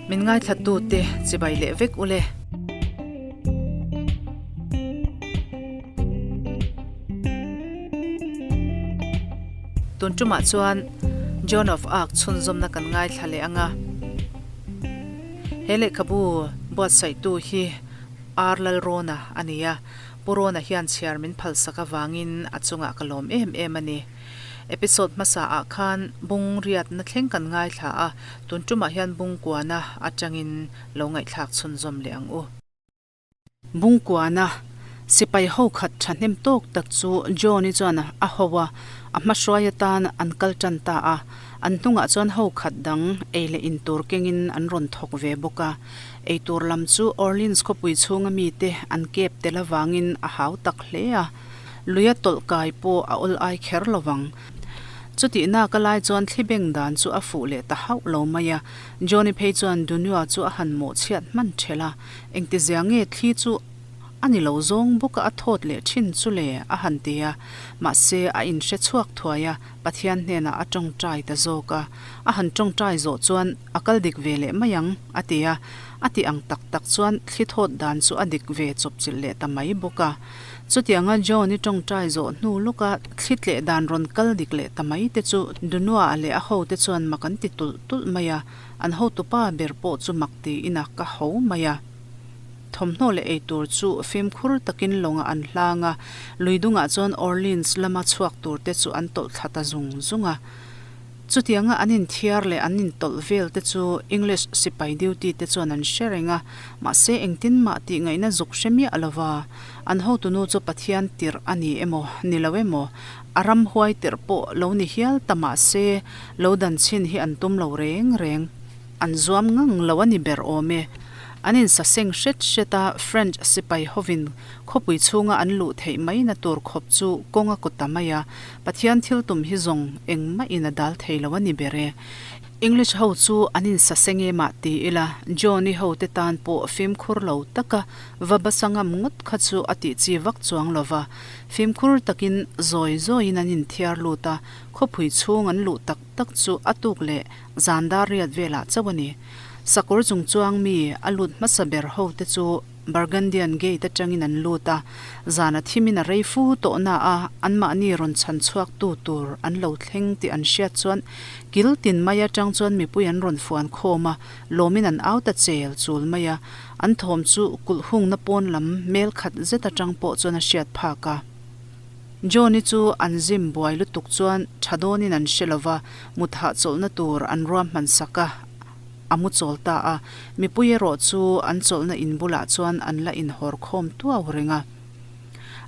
Min ngaithlatute chibai leh vek ule. Tun tumah chuan Joan of Arc chhunzawmna kan ngaithla leh ang a. He lehkhabu buatsaihtu hi R Lalrawna a ni a, Pu Rawna hian chhiar min phalsak avangin a chungah ka lawm em em a ni. Episode hmasa ah khan bung riatna thleng kan ngaithla a, tun tumah hian bung kuana atangin lo ngaihthlak chhunzawm leh ang u. Bung kuana sipai ho khat thahnem tawk tak chu John-i chuan a ho a, a hmahruai atan an kal tan ta a, an hnungah chuan ho khat dang ei leh in tur kengin an rawn thawk ve bawk a. Ei tur lam chu Orleans khawpui chhunga mite an kep tel avangin a hau tak hle a. Luia tawlh kai pawh a awl ai kher lo vang. Chutih nak a lai chuan thli beng dan chu a fuh leh ta hauh lo mai a. Johnny phei chuan Dunua chu a han mawh chhiat hman ṭhelh a. Engtizia nge thli chu a ni lo zawng bawk a a thawt leh ṭhin chu le a han ti a. Mahse a inhre chhuak thuai a, Pathian hnenah a ṭawngṭai ta zawk a. A han ṭawngṭai zawh chuan a kal dik ve leh mai ang a ti a. A ti ang tak tak chuan thli thawt dan chu a dik ve chawpchilh leh ta mai bawk a. Chutianga John-i tawngtai zawh hnu lawka thli tleh dan rawn kal dik leh ta mai te chu Dunua leh a hote chuan mak an ti tulh tulh mai a, an hotupa ber pawh chu mak tiin a ka ho mai a. Thawmhnaw leh eitur chu fimkhur takin lawngah an hlang a, lui dungah chuan Orleans lama chhuak tur te chu an tawlh thla ta zung zung a. Chutianga an inthiar leh an intawlh vel te chu English sipai duty te chuan an hre reng a, mahse engtin mah tih ngaihna zuk hre miah lo va. An hotunu chu Pathian tirh a ni emaw, ni lo emaw, a ram huai tirh pawh lo ni hial ta mahse lo dan chhin hi an tum lo reng reng. An zuam ngang lo a ni ber awm e. An insaseng hret hret a, French sipai hovin khawpui chhunga an luh theih maina tur khawp chu kawng a kaw ta mai a, Pathian thil tum hi zawng engmah in a dal thei lo a ni ber e. English ho chu an insaseng em ah ti ila, Johnny ho te tan pawh fimkhur lo taka va basa ngam ngawt kha chu a tih chi vak chuang lo va. Fimkhur takin zawi zawiin an inthiar lut a, khawpui chhung an luh tak tak chu a tuk leh zan dar riat velah chauh a ni. Sakawr chung chuang mi a lut hmasa ber ho te chu Burgundian Gate atangin an lut a, zan a thimin a rei fu tawh na a, anmahni rawn chhan chhuak tu tur an lo thleng tih an hriat chuan kil tin mai atang chuan mipui an rawn fuan khawm a, lawmin an au ta chel chul mai a, an thawm chu kulh hungna pawn lam mel khat zet atang pawh chuan a hriat phak a. Johnny chu an zim buai lutuk chuan tha dawnin an hre lova, mut hahchawlhna tur an ruahman sak a. A mu chawl ta a, mipui erawh chu an chawlhna in bulah chuan an la inhawr khawm tuau reng a.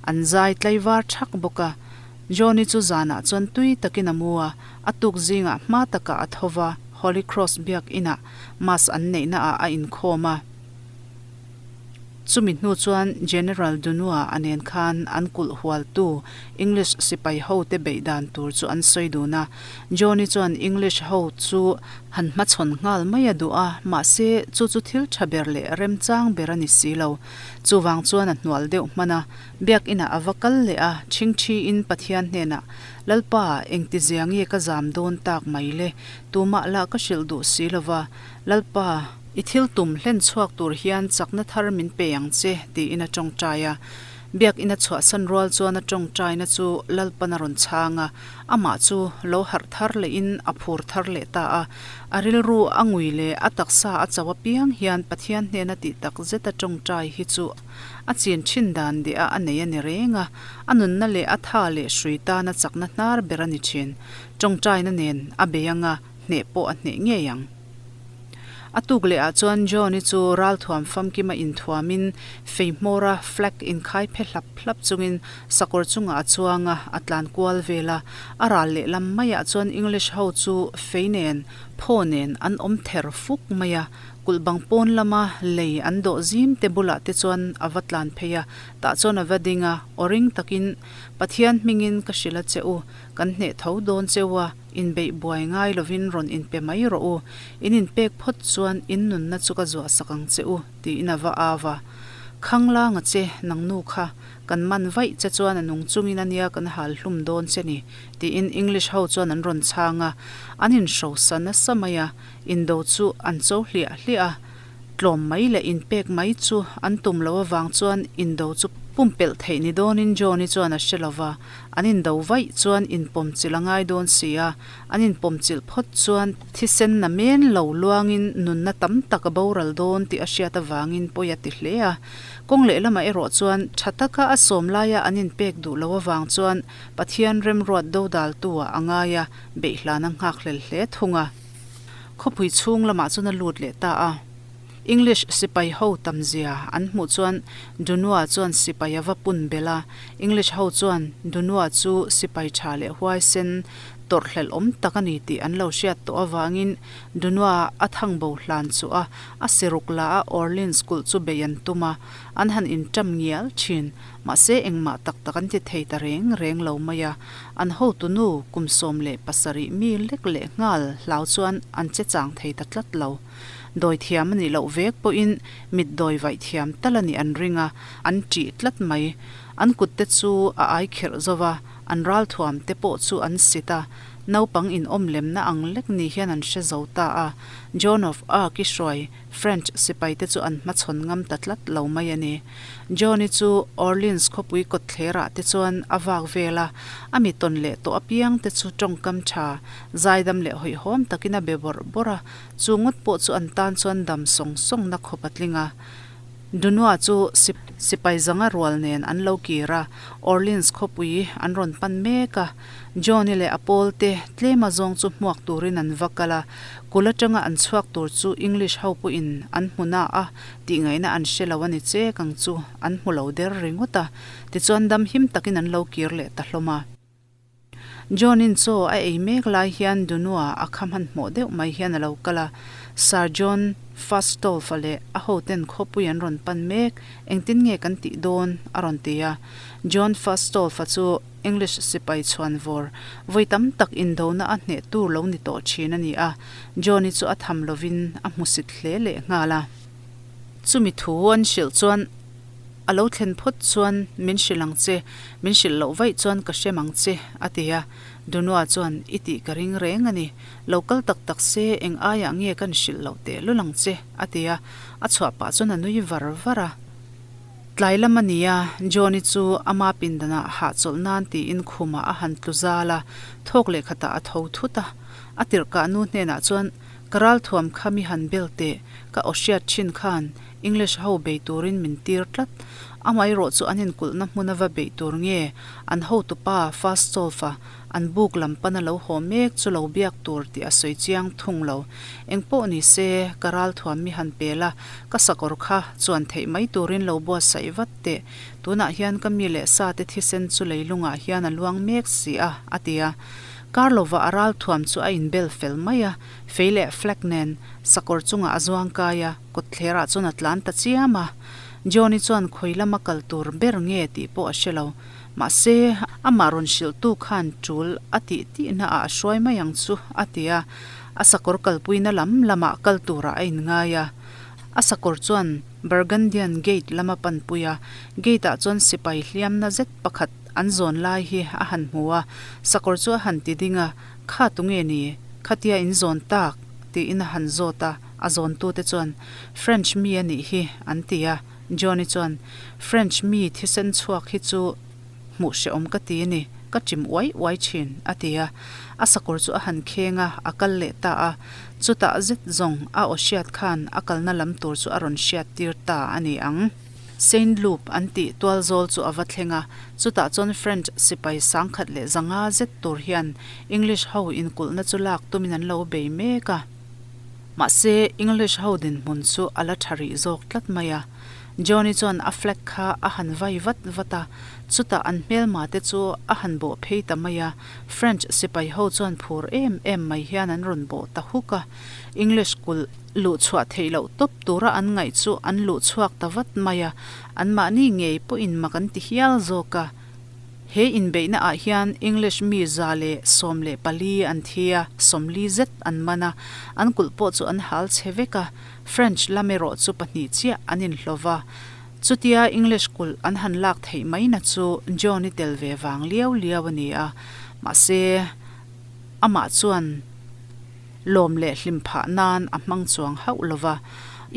An zai tlaivar thak bawk a, Johnny chu zanah chuan tui takin a mu a, a tuk zingah hma takah a tho va, Holy Cross biak inah Mass an neihna ah a inkhawm a. Chumi hnu chuan General Dunua a nen khan an kulh hualtu English sipai hote beih dan tur chu an sawi dun a. Johnny chuan English ho chu han hmachhawn nghal mai a duh a, mahse chu chu thil tha ber leh remchang ber a ni si lo. Chuvang chuan a hnual deuh hman a, biakinah a va kal leh a, ṭhingṭhiin Pathian hnenah, Lalpa, engtizia nge ka zam dawn tak mai le? Tumah lah ka hrilh duh si lo va, Lalpa, i thil tum hlen chhuak tur hian chakna thar min pe ang che, tiin a tawngtai a. Biakinn a chhuahsan rual chuan a tawngtaina chu Lalpan a rawn chhang a, amah chu lo harh thar lehin a phur thar leh ta a. A rilru a ngui leh a taksa a chauh apiang hian Pathian hnena tih tak zeta tawngtai hi chu a chin thin dan deh a a nei a ni reng a, a nunna leh a tha leh hrui tana chakna hnar ber a ni thin. Tawngtaina nen a bei ang a, hneh pawh a hneh ngei ang. A tuk leh ah chuan John-i chu ralthuam famkima inthuamin fei hmawra flag inkhai phe hlap hlap chungin sakawr chungah a chuang a, a tlan kual vel a. A ral lehlam maiah chuan English ho chu fei nen, phaw nen an awm ther fuk mai a. Kulh bang pawn lama lei an dawh zim te bulah te chuan a va tlan phei a, tah chuan a va ding a, aw ring takin, Pathian hmingin ka hrilh a che u, kan hneh tho dawn cheu a. Inbeih buai ngai lovin rawn inpe mai rawh u, in inpek phawt chuan in nunna chu ka zuahsak ang che u, tiin a va au a. Khanglanga che, nang nu kha, kan man vaih che chuan a nung chungin a nia kan hal hlum dawn che ni, tiin English ho chuan an rawn chhang a. An inhrosa nasa mai a, indo chu an cho hliah hliah a. Tlawm mai leh inpek mai chu an tum loh avang chuan indo chu pumpelh theih ni dawnin Johnny chuan a hre lo va, an indo vaih chuan inpawmchilh a ngai dawn si a, an inpawmchilh phawt chuan thisen na men lo luangin nunna tam tak a boral dawn tih a hriat avangin pawi a ti hle a. Kawng lehlamah erawh chuan tha taka a sawm laia an inpek duh loh avang chuan Pathian remruat dodaltu-ah a ngai a, beihhlan a nghakhlel hle thung a. Khawpui chhung lamah chuan a lut leh ta a. English sipai ho tam zia an hmuh chuan Dunua chuan sipai a va pun belh a. English ho chuan Dunua chu sipai tha leh huaisen tawrhhlelh awm tak a ni tih an lo hriat tawh avangin Dunua a thangbo hlan chu a a siruk la a Orleans kulh chu beih an tum a, an han inṭam ngial thin. Mahse engmah tak tak an ti thei ta reng reng lo mai a. An hotunu kum 17 mi lek leh nghal hlau chuan an che chang thei ta tlat lo. Dawi thiam a nih loh vek pawhin mit dawi vaih thiam tal a nih an ring a, an ṭih tlat mai. An kut te chu a ai kherh zo va, an ralthuam te pawh chu an sit a, naupang inawm lemna ang lek ni hian an hre zo ta a. Joan of Arc i hruai French sipai te chu an hmachhawn ngam ta tlat lo mai a ni. Johnny chu Orleans khawpui kawtthlerah te chuan a vak vel a, a mi tawn leh tawh apiang te chu tawngkam tha, zaidam leh hawihhawm takin a be bawrh bawrh a, chu ngawt pawh chu an tan chuan dam sawng sawngna khawp a tling a. Dunua chu sipai zanga rual nen an lo kir a, Orleans khawpui an rawn pan mek a. Johnny leh a pawl te tlem a zawng chu hmuak turin an va kal a, kul atanga an chhuak tur chu English ho pawhin an hmu na a, Tihngaihna an hre lo a ni chek ang chu, an hmu lo der ringawt a, tichuan dam him takin an lo kir leh ta hlawm a. John-in chaw a ei mek lai hian Dunua a kha hmanhmawh deuh mai hian a lo kal a, Sir John Fastolf-a leh a hoten khawpui an rawn pan mek, engtin nge kan tih dawn? a rawn ti a. John Fastolf-a chu English sipai chhuan vawr vawi tam tak indona a hneh tur lo ni tawh thin a ni a, John-i chu a tham lovin a hmusit hle leh nghal a. Chumi thu an hrilh chuan a lo thlen phawt chuan min hrilh ang che, min hrilh loh vaih chuan ka hrem ang che, a ti a. Dunua chuan i tih ka ring reng a ni, lo kal tak tak se eng aiah nge kan hrilh loh teh lul ang che, a ti a, a chhuah pah chuan a nui var var a. Tlai lam a ni a, Johnny chu ama pindanah hahchawlh nan tiin khumah a han tlu zal a, thawk leh khatah a tho thut a. A tirhkah nu hnenah chuan, Ka ralthuam kha mi han bel teh, ka aw hriat thin khan English ho bei turin min tir tlat. Amaherawh chu an inkulhna hmuna va beih tur nge an hotupa Fastolf-a an buk lam pana lo haw mek chu lo biak tur tih a sawi chiang thung lo. Engpawh ni se, ka ralthuam mi han pel a, ka sakawr kha chuan theih mai turin lo buatsaih vat teh. Tunah hian ka mi leh sa te thisen chu leilungah hian a luang mek si a, a ti a. Kar lova a ralthuam chu a inbel fel mai a, fei leh flag nen sakawr chungah a zuang kai a, kawtthlerah chuan a tlan ta chiam a. Johnny chuan khawi lama kal tur ber nge tih pawh a hre lo. Mahse, amah rawn hrilhtu khan tul a tih tihna ah a hruai mai ang chu, a ti a. A sakawr kalpuina lam lamah kal turah a inngai a. A sakawr chuan Burgundian Gate lama panpui a, gate ah chuan sipai hliamna zet pakhat an zawn lai hi a han hmu a. Sakawr chu a han ti ding a, Kha tunge ni? Khatia in zawn tak? tiin a han zawt a. A zawntute chuan, French mi a nih hi, an ti a. Johnny chuan, French mi thisen chhuak hi chu hmuh hrehawm ka ti a ni, ka chim uai uai thin, a ti a. A sakawr chu a han kheng a, a kal leh ta a. Chutah zet zawng a aw hriat khan a kalna lam tur chu a rawn hriat tir ta a ni ang. Saint Loup an tih tual zawl chu a va thleng a, chutah chuan French sipai 1500 zet tur hian English ho inkulhna chu lak tumin an lo bei mek a. Mahse, English ho dinhmun chu a la tha rih zawk tlat mai a. Johnny chuan a flag kha a han vai vat vat a, chutah an hmelma te chu a han bawh phei ta mai a. French sipai ho chuan phur em em mai hian an rawn bawh ta huk a. English kulh luh chhuah theih loh tawp tura an ngaih chu an luh chhuak ta vat mai a, anmahni ngei pawhin mak an ti hial zawk a. He inbeihna ah hian English mi 114 an thi a, 40 zet an man a, an kulh pawh chu an hal chhe vek a, French lam erawh chu pahnih chiah an inhlawh va. Chutia English kulh an han lak theih mai na chu John-i tel ve vang liau liau a ni a, mahse amah chuan lawm leh hlim phah nan a hmang chuang hauh lo va.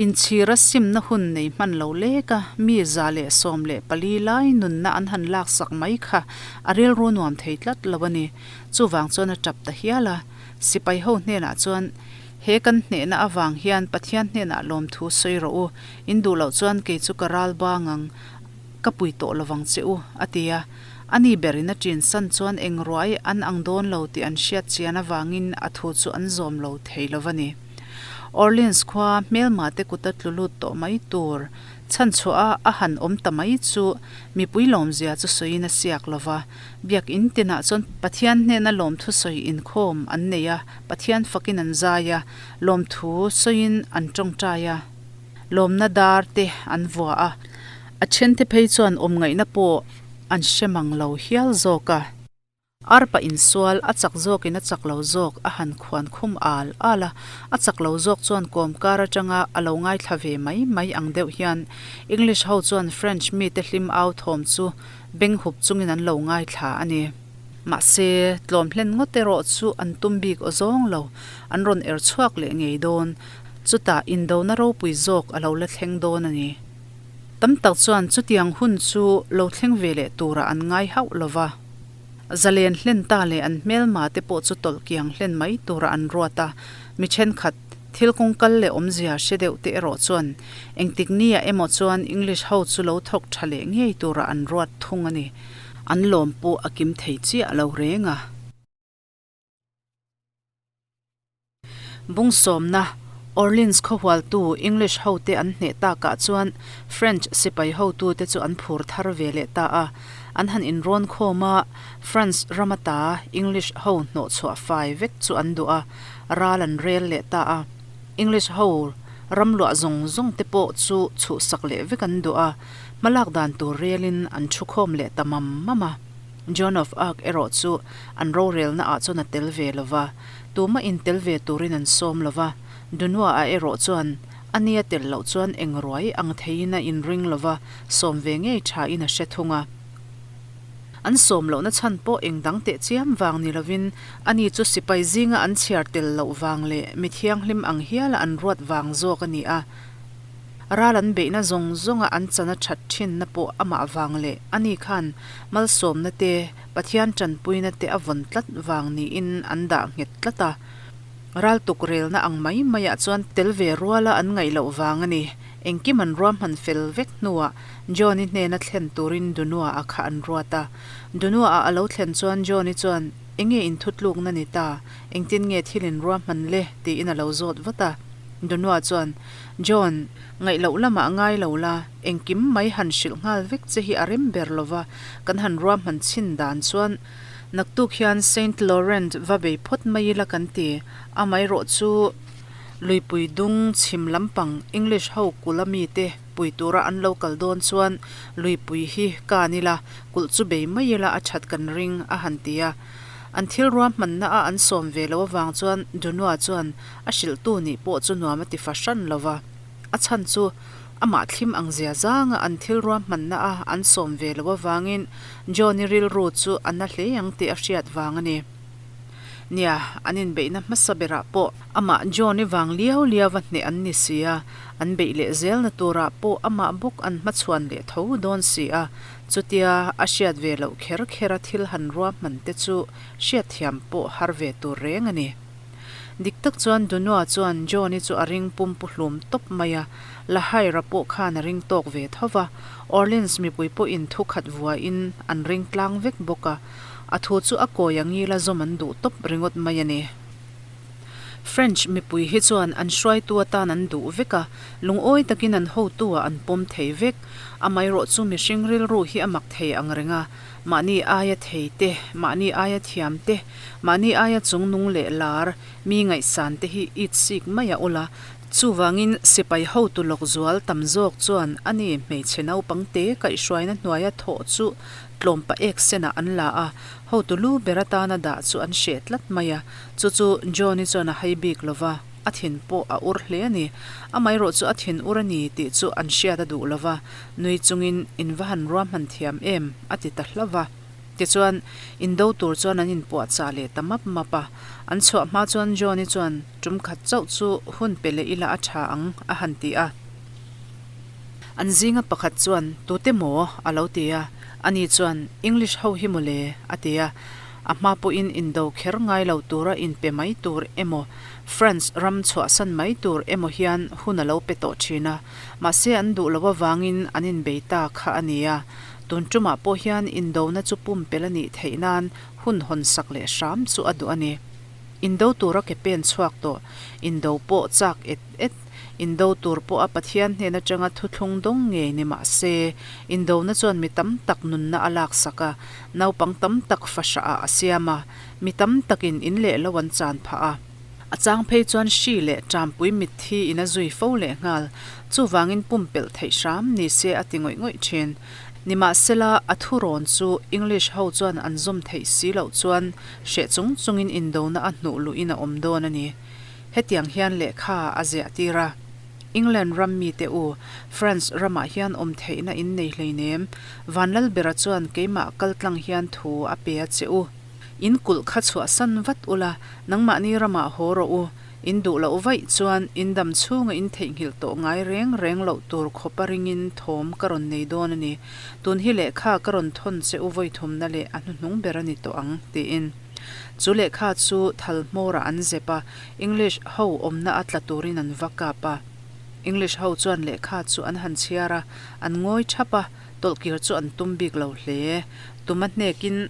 Inchhira simna hun nei hman lo lek a, mi 114 lai nunna an han laksak mai kha a rilru nuam thei tlat lo a ni. Chuvang chuan a tap ta hial a, sipai ho hnenah chuan, He kan hnehna avang hian Pathian hnenah lawmthu sawi rawh u, in duh loh chuan kei chu ka ral bang ang, ka pui tawh lovang che u, a ti a. Ani berin a ṭin san chuan eng ruai an ang dawn lo tih an hriat chian avangin a thu chu an zawm lo thei lo va ni. Orleans khua hmelma te kuta tlu lut tawh mai tur chhanchhuah a a han awm ta mai chu mipui lawmzia chu sawiin a siak lo va. Biakinn tinah chuan Pathian hnena lawmthu sawi inkhawm an nei a, Pathian fakin an zai a, lawmthu sawiin an tawngtai a, lawmna dar te an vua a, a thente phei chuan awmngaihna pawh an hre mang lo hial zawk a. Arpa insual a chak zawkin a chak lo zawk a han khuan khum al al a, a chak lo zawk chuan kawm kar atanga a lo ngaithla ve mai mai ang deuh hian English ho chuan French mite hlim au thawm chu beng hup chungin an lo ngaithla a ni. Mahse, tlawm hlen ngawt erawh chu an tum bik aw zawng lo, an rawn er chhuak leh ngei dawn. Chutah indona ropui zawk a lo la thleng dawn a ni. Tam tak chuan chutiang hun chu lo thleng ve leh turah an ngai hauh lo va. Zalen hlen ta leh an hmelma te pawh chu tawlh kiang hlen mai turah an ruat a, mi thenkhat thil kawng kal leh awmzia hre deuh te erawh chuan engtik nia emaw chuan English ho chu lo thawk tha leh ngei turah an ruat thung a ni. An lawm pawh a kim thei chiah lo reng a. Bung sawmna, Orleans khawhualtu English hote an hneh takah chuan French sipai hotute chu an phur thar ve leh ta a. An han inrawn khawm a, France ram ata English ho hnawhchhuah fai vek chu an duh a, ral an rel leh ta a. English ho ram luah zawng zawng te pawh chu chhuhsak leh vek an duh a, hmalak dan tur relin an thu khawm leh ta mam mam a. Joan of Arc erawh chu an rorelna ah chuan a tel ve lo va, tumah in tel ve turin an sawm lo va, Dunois-a erawh chuan a nia tel loh chuan eng ruai ang theiin a inring lo va, sawm ve ngei tha in a hre thung a. An sawm lohna chhan pawh eng dang teh chiam vang ni lovin ani chu sipai zinga an chhiar tel loh vang leh mi thianghlim ang hiala an ruat vang zawk a ni a. Ral an beihna zawng zawnga an chan a that thinna pawh amah vang leh ani khan malsawmna te, Pathian tanpuina te a vawn tlat vang niin an dah nghet tlat a. Ral tuk relna ang mai maiah chuan tel ve ruala an ngaih loh vang a ni. Engkim an ruahman fel vek hnuah John-i hnena thlen turin Dunua-a kha an ruat a. Dunua-a a lo thlen chuan John-i chuan, Enge inthutlukna ni ta? Engtin nge thil in ruahman le? tiin a lo zawt vat a. Dunua chuan, John, ngaih loh lamah ngai lo la, engkim mai han hrilh nghal vek che hi a rem ber lo va, kan han ruahman chhin dan chuan naktuk hian Saint Laurent va bei phawt mai ila kan ti. Amaherawh chu luipui dung chhim lampang English ho kulh a mite pui tura an lo kal dawn chuan luipui hi kan ila, kulh chu bei mai ila a that kan ring, a han ti a. An thil ruahmanna a an sawm ve loh avang chuan Dunua chuan a hrilhtu nih pawh chu nuam a ti fa hran lo va. A chhan chu amah thlim ang zia zanga an thil ruahmanna a an sawm ve loh avangin John-i rilru chu a na hle ang tih a hriat vang a ni. Nia, an inbeihna hmasa berah pawh amah John-i vang liau liau a hneh an ni si a, an beih leh zelna turah pawh amah bawk an hmachhuan leh tho dawn si a, Chutia a hriat ve loh kher kher a thil han ruahman te chu hriatthiam pawh har ve tur reng a ni. Dik tak chuan Dunua chuan John-i chu a ring pum pu hlum tawp mai a, La Haira pawh khan a ring tawk ve tho va, Orleans mipui pawhin thu khat vuahin an ring tlang vek bawk a, a thu chu a kawi a ngila zawm an duh tawp ringawt mai a ni. French mipui hi chuan an hruaitu atan an duh vek a, lungawi takin an hotu-ah an pawm thei vek. Amaherawh chu mihring rilru hi a mak thei ang reng a, mahni aia thei te, mahni aia thiam te, mahni aia chungnung leh lar, mi ngaihsan te hi it sik mai a awl a. Chuvangin sipai hotu lawk zual tam zawk chuan ani hmeichhe naupang te kaihhruaina hnuaia thawh chu tlawmpa ek senah an la a, Hotu lu ber atana dah chu an hreh tlat mai a, chu chu John-i chuan a hai bik lo va. A thin pawh a ur hle a ni. Amaherawh chu a thin ur a ni tih chu an hriat a duh lo va, nui chungin in va han ruahman thiam em a ti ta hlauh va. Tichuan, indo tur chuan an inpuahchah leh ta map map a. An chhuah hma chuan John-i chuan tum khat chauh chu hun pe leh ila a tha ang a han ti a. An zinga pakhat chuan, Tute maw? a lo ti a. Ani chuan, English ho hi maw le? a ti a. A hma pawhin indo kher ngai lo tura inpe mai tur emaw, France ram chhuahsan mai tur emaw hian hun a lo pe tawh thin a. Mahse an duh loh avangin an inbei ta kha a ni a. Tun tumah pawh hian indona chu pumpelh a nih theih nan hun hawn sak leh hram chu a duh a ni. Indo tura ke pen chhuak tawh, indo pawh chak et et, indo tur pawh a Pathian hnen atanga thuthlung dawng ngei ni mah se, indona chuan mi tam tak nunna a laksak a, naupang tam tak fahrah ah a siam a, mi tam takin in leh lo an chan phah a. A chang phei chuan hri leh ṭampui mitthi in a zui fo leh nghal. Chuvangin pumpelh theih hram ni se a ti ngawih ngawih ṭhin. Nimahsela, a thurawn chu English ho chuan an zawm theih si loh chuan hreh chung chungin indona a hnuh luhin a awm dawn a ni. Hetiang hian lehkha a ziah tir a, England ram mite u, France ramah hian awm theihna in nei hleinem. Vanlalbera chuan keimah kaltlang hian thu a pe a che u. In kulh kha chhuahsan vat ula, nangmahni ramah haw rawh u. In duh loh vaih chuan in dam chhunga in theihnghilh tawh ngai reng reng loh tur khawpa ringin thawm ka rawn nei dawn a ni. Tun hi lehkha ka rawn thawn che u vawithumna leh a hnuhnung ber a ni tawh ang, tiin. Chu lehkha chu thal hmawrah an zep a, English ho awmna a tla turin an va kap a. English ho chuan lehkha chu an han chhiar a, an ngawi thap a, tawlhkir chu an tum bik lo hle. Tuma hnekin.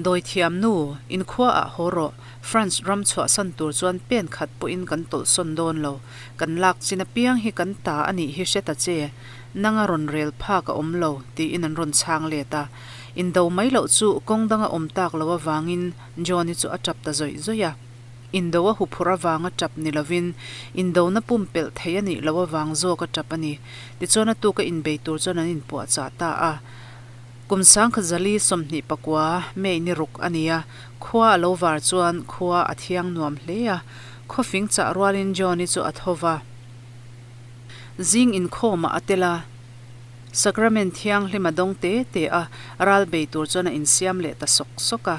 Dawithiam nu, inkhua ah haw rawh, France ram chhuahsan tur chuan pen khat pawhin kan tawlhsawn dawn lo, kan lak chin apiang hi kan ta a nih hi hre ta che, nanga rawn rel phak a awm lo, tiin an rawn chhang let a. Indo mai loh chu kawng danga awm tak lo avangin John-i chu a tap ta zawih zawih a. Indo a huphurh avanga tap ni lovin indona pumpelh thei a nih loh avang zawk a tap a ni. Tichuan a tuka inbei tur chuan an inpuahchah ta a. Kum 1029 May ni ruk a ni a, khua a lo var chuan khua a thiang nuam hle a, khawfing chah rualin Johnny chu a tho va. Zing inkhawmah a tel a, Sacrament thianghlim a dawng te te a, ral bei tur chuan a insiam leh ta sawk sawk a.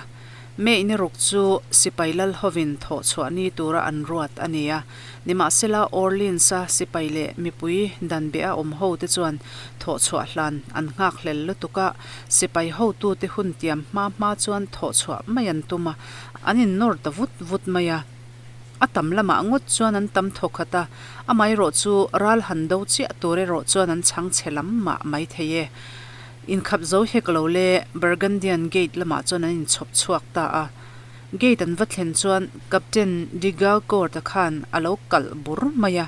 May ni ruk chu sipai lal hovin thawh chhuah ni tura an ruat a ni a. Nimahsela Orleans-a sipai leh mipui dan beh a awm ho te chuan thawh chhuah hlan an nghak hlel lutuk a, sipai hotute hun tiam hma hma chuan thawh chhuah mai an tum a, an innawr ta vut vut mai a. A tam lamah ngawt chuan an tam thaw khat a, amaherawh chu ral han do chiah tur erawh chuan an chhang chhe lam mah mai thei e. Inkhap zo hek lo le Burgundian Gate lamah chuan an inchhawp chhuak ta a. Gate an va thlen chuan Captain de Gaucourt-a khan a lo kalh bur mai a,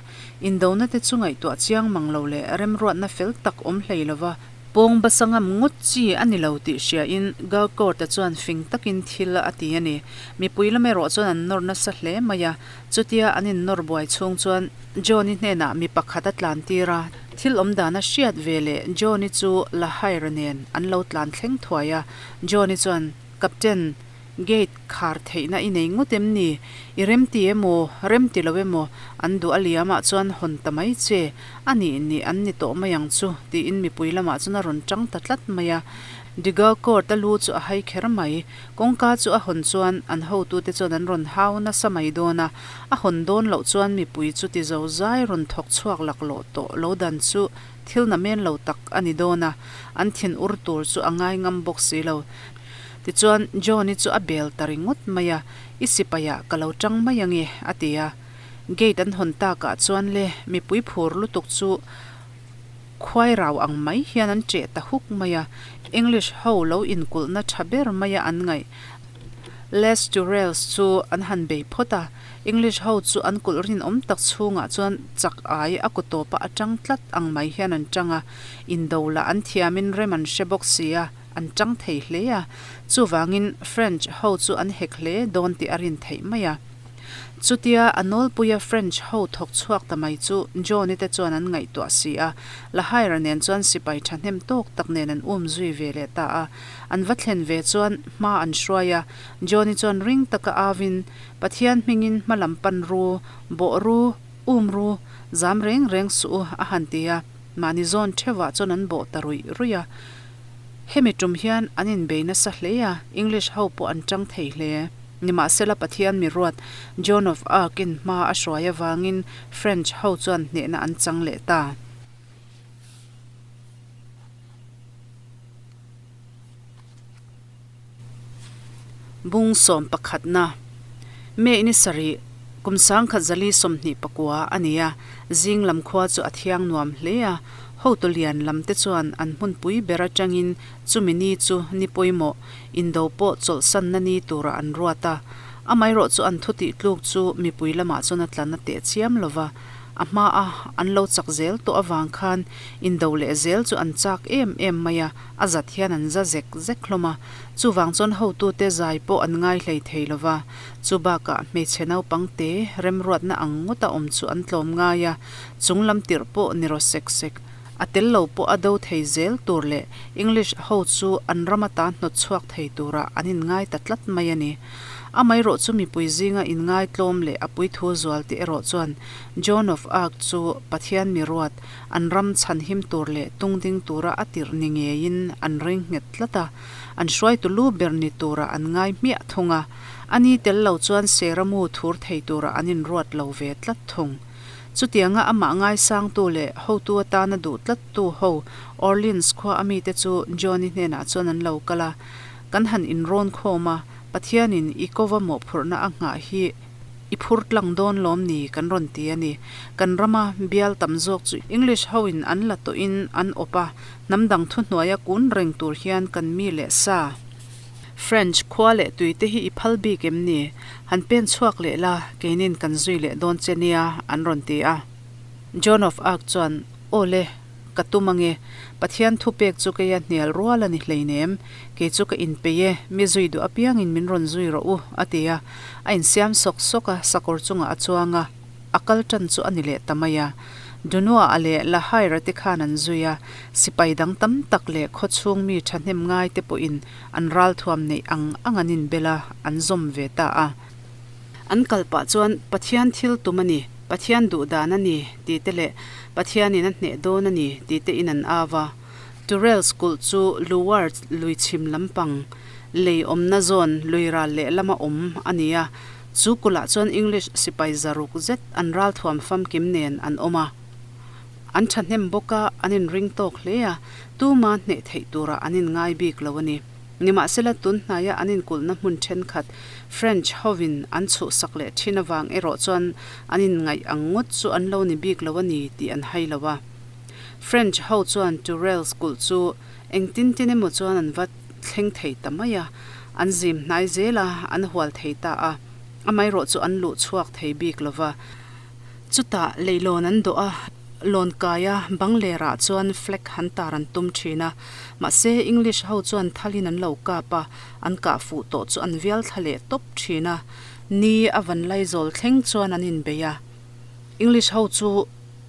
indona te chu ngaihtuah chiang mang lo leh remruatna fel tak awm hlei lova pawng basa ngam ngawt chi a ni lo tih hriain Gaucourt-a chuan fing takin thil a ti a ni. Mipui lam erawh chuan an nawr nasa hle mai a, chutia an innawr buai chhung chuan John-i hnenah mi pakhat a tlan tir a, thil awm dana hriat ve leh John-i chu La Hire nen an lo tlan thleng thuai a, John-i chuan, Captain, Gate khar theihna i nei ngawt em ni? I remti emaw, remti lo emaw, an duh a liamah chuan hawn ta mai che, a nih nih an ni tawh mai ang chu, tiin mipui lamah chuan a rawn tang ta tlat mai a. Diga court a lu chu a hai kher mai. Kawngka chu a hawn chuan an hotute chuan an rawn hau nasa mai dawn a, a hawn dawn loh chuan mipui chu ti zo zai rawn thawk chhuak laklawh tawh lo dan chu thil na men lo tak a ni dawn a, an thin ur tur chu a ngai ngam bawk si lo. Tichuan, John-i chu a bel ta ringawt mai a, I sipaiah ka lo tang mai ange, a ti a. Gate an hawn takah chuan le, mipui phur lutuk chu khuai rau ang mai hian an ṭeh ta huk mai a, English ho lo inkulhna ṭha ber maia an ngaih Les Tourelles chu an han bei phawt a, English ho chu an kulh rinawm tak chhungah chuan chak ai a kaw tawpa a ṭang tlat ang mai hian an ṭang a, indo lah an thiamin rem an hre bawk si a. An tang thei hle a, chuvangin French ho chu an hek hle dawn tih a rin theih mai a. Chutia a nawlpuia French ho thawk chhuak ta mai chu John-i te chuan an ngaihtuah si a, La Haira nen chuan sipai thahnem tawk tak nen an um zui ve leh ta a. An va thlen ve chuan hma an hruai a, John-i chuan ring taka avin, Pathian hmingin hma lam pan ru, bawh ru, um ru, zam reng reng suh u, a han ti a. Mahni zawn theuhah chuan an bawh ta ruih ruih a. Hemi tum hian an inbei nasa hle a, English ho pawh an tang thei hle. Nimahsela Pathian mi ruat Joan of Arc-in hma a hruai avangin French ho chuan hnehna an chang leh ta. Bung sawm pakhatna, May ni sarih, kum 1924 a ni a, zing lam khua chu a thiang nuam hle a, hotu lian lam te chuan an hmunpui ber atangin chumi ni chu ni pawimawh indo pawh chawlhsanna ni turah an ruat a, amaherawh chu an thutih tluk chu mipui lamah chuan a tlan a teh chiam lova. A hma a an lo chak zel tawh avang khan indo leh zel chu an chak em em mai a, a zat hian an za zek zek hlawm a. Chuvang chuan hotute zai pawh an ngai hlei thei lo va. Chu bakah hmeichhe naupang te remruatna ang ngawta awm chu an tlawm ngai a, chung lam tirh pawh ni raw sek sek. A tel lo pawh a do thei zel tur leh English ho chu an ram ata hnawt chhuak thei turah an inngai ta tlat mai a ni. Amaherawh chu mipui zinga inngaitlawm leh a puithu zual te erawh chuan Joan of Arc chu Pathian mi ruat, an ram chhanhim tur leh tungding tura a tirh ni ngeiin an ring nghet tlat a, an hruaitu lu ber ni turah an ngai hmiah thung a, ani tel lo chuan Seramu thur thei turah an inruat lo ve tlat thung. Chutianga amah ngaisangtu leh hotu atana duh tlattu ho Orleans khua a mite chu Joan-i hnenah chuan an lo kal a, Kan han inrawn khawm a, Pathianin i kova mawhphurhna a nghah hi i phur tlang dawn lawm ni kan rawn ti a ni. Kan rama bial tam zawk chu English hoin an la tawhin an awp a, hnam dang thuhnuaia kun reng tur hian kan mi leh sa. French khua leh tui te hi i phal bik em ni? Han pen chhuak leh la, keinin kan zui leh dawn che nia, an rawn ti a. Joan of Arc chuan, Aw le, ka tum ange. Pathian thupek chu keia hnial rual a ni hleinem. Kei chu ka inpeih e, mi zui duh apiangin min rawn zui rawh u, a ti a. A insiam sawk sawk a, sakawr chungah a chuang a, a kal tan chu a ni leh ta mai a. Dunua-a leh Lahaira te khan an zui a, sipai dang tam tak leh khawchhung mi thahnem ngai te pawhin an ralthuam neih ang ang an inbel a, an zawm ve ta a. An kal pah chuan Pathian thil tum a ni, Pathian duh dan a ni tih te leh Pathianin a hneh dawn a ni tih te in an au a. Turels kulh chu Luwar lui chhim lampang lei awmna zawn lui ral lehlama awm a ni a, chu kulhah chuan English sipai zaruk zet an ralthuam famkim nen an awm a. An thahnem bawk a, an inring tawk hle a, tuma hneh theih turah an inngai bik lo a ni. Nimahsela tun hnaia an inkulhna hmun thenkhat French hovin an chhuhsak leh thin avang erawh chuan an inngaih ang ngawt chu an lo ni bik lo a ni tih an hai lo a. French ho chuan Tourelles kulh chu engtin tin emaw chuan an va thleng thei ta mai a, an zim hnai zel a, an hual thei ta a, amaherawh chu an luh chhuak thei bik lo va. Chutah leihlawn an dawh a, lawn kaia bang lerah chuan flag han tar an tum thin a. Mahse, English ho chuan thalin an lo kap a, an kah fuh tawh chu an vial thla leh tawp thin a. Ni a van laizawl thleng chuan an inbei a. English ho chu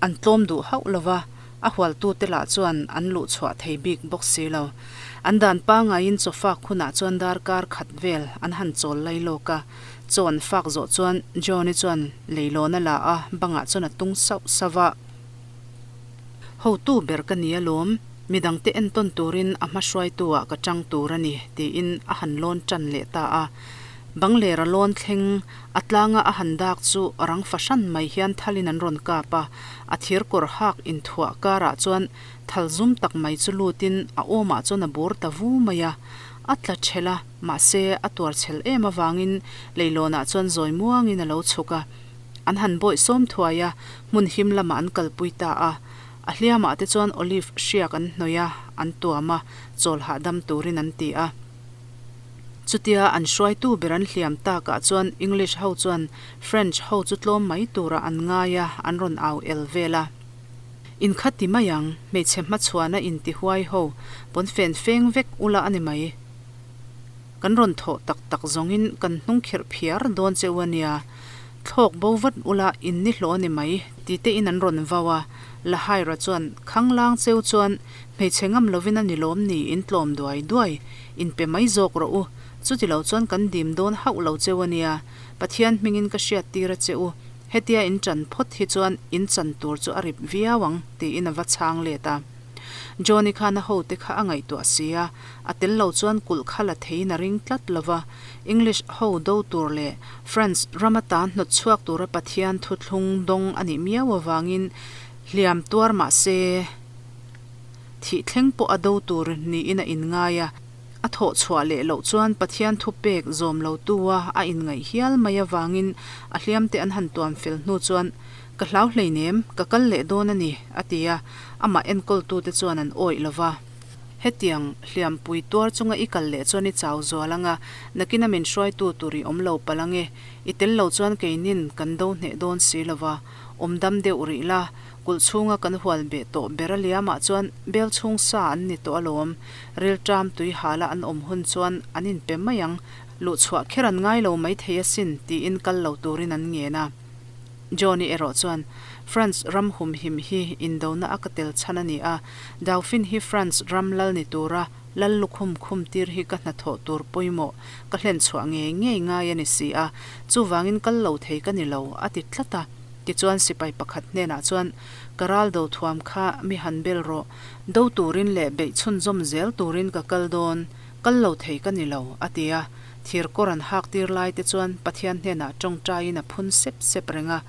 an tlawm duh hauh lo va, a hualtute lah chuan an luh chhuah thei bik bawk si lo. An dan pangaiin chawfak hunah chuan darkar khat vel an han chawl lai lawk a. Chaw an fak zawh chuan John-i chuan leilawn a la a, bangah chuan a tung sauh sauh a. Hotu ber ka ni alawm, midangte entawn turin a hma hruaitu-ah ka tang tur a ni, tiin a han lawn tan leh ta a. Bang lera lawn thleng a tlanga a han dak chu rang fahran mai hian thalin an rawn kap a, a thir kawr hak inthuah karah chuan thal zum tak mai chu lutin a awmah chuan a bur ta vu mai a. A tla ṭhelh a, mahse a tuar chhel em avangin leilawnah chuan zawi muangin a lo chhuk a. An han bawih sawm thuai a, hmun him lamah an kalpui ta a. A hliamah te chuan olive hriak an hnawih a, an tuam a, chawl hahdam turin an ti a. Chutia an hruaitu ber an hliam takah chuan English ho chuan French ho chu tlawm mai turah an ngai a, an rawn au el vel a. Inkha ti mai ang, hmeichhe hmachhuana intihuai ho pawnfen feng vek ula a ni mai. Kan rawn thawh tak tak zawngin kan hnung khirh phiar dawn che u a nia. Thlawk bo vat ula in ni hlawh a ni mai, ti te in an rawn vau a. Lahaira chuan, Khanglang cheu chuan hmeichhe ngam lovin a ni lawm ni in tlawm duai duai, in pe mai zawk rawh u, chuti lo chuan kan dim dawn hauh lo cheu a nia, Pathian hmingin ka hriat tir a che u, hetia in chan phawt hi chuan in chan tur chu a rip viau ang, tiin a va chhang let a. Johnny khan a hote kha a ngaihtuah si a, a tel lo chuan kulh kha la theiin a ring tlat lo va, English ho do tur leh France rama ta hnawt chhuak tura Pathian thuthlung dawng a nih miau avangin hliam tuar mah se thih thleng pawh a do tur niin a inngai a. A thawh chhuah leh loh chuan Pathian thupek zawm lo tu a a inngaih hial mai avangin a hliamte an han tuam fel hnu chuan Ka hlau hleinem, ka kal leh dawn a ni, a ti a, amah enkawltute chuan an awih lo va. Hetiang hliampui tuar chunga i kal leh chuan i chau zual ang a, nakina min hruaitu tur i awm lo palh ang e. I tel lo chuan keinin kan do hneh dawn si lo va, awm dam deuh rih la, kulh chhunga kan hual beh tawh ber a liamah chuan bel chhung sa an ni tawh alawm. Rilṭam tui hala an awm hun chuan an inpe mai ang, luhchhuah kher an ngai lo maithei asin, tiin kal lo turin an ngen a. Johnny erawh chuan, France ram humhim hi indona a ka tel chhan a ni a, Dauphin hi France ram lal ni tura lal lukhum khum tir hi ka hnathawh tur pawimawh ka hlen chhuah ngei ngei ngai a ni si a, chuvangin kal lo thei ka ni lo, a ti tlat a. Tichuan sipai pakhat hnenah chuan, Ka ral do thuam kha mi han bel rawh, do turin leh beih chhunzawm zel turin ka kal dawn, kal lo thei ka ni lo, a ti a. Thir kawr an hak tir lai te chuan Pathian hnenah tawngtaiin a phun sep sep reng a.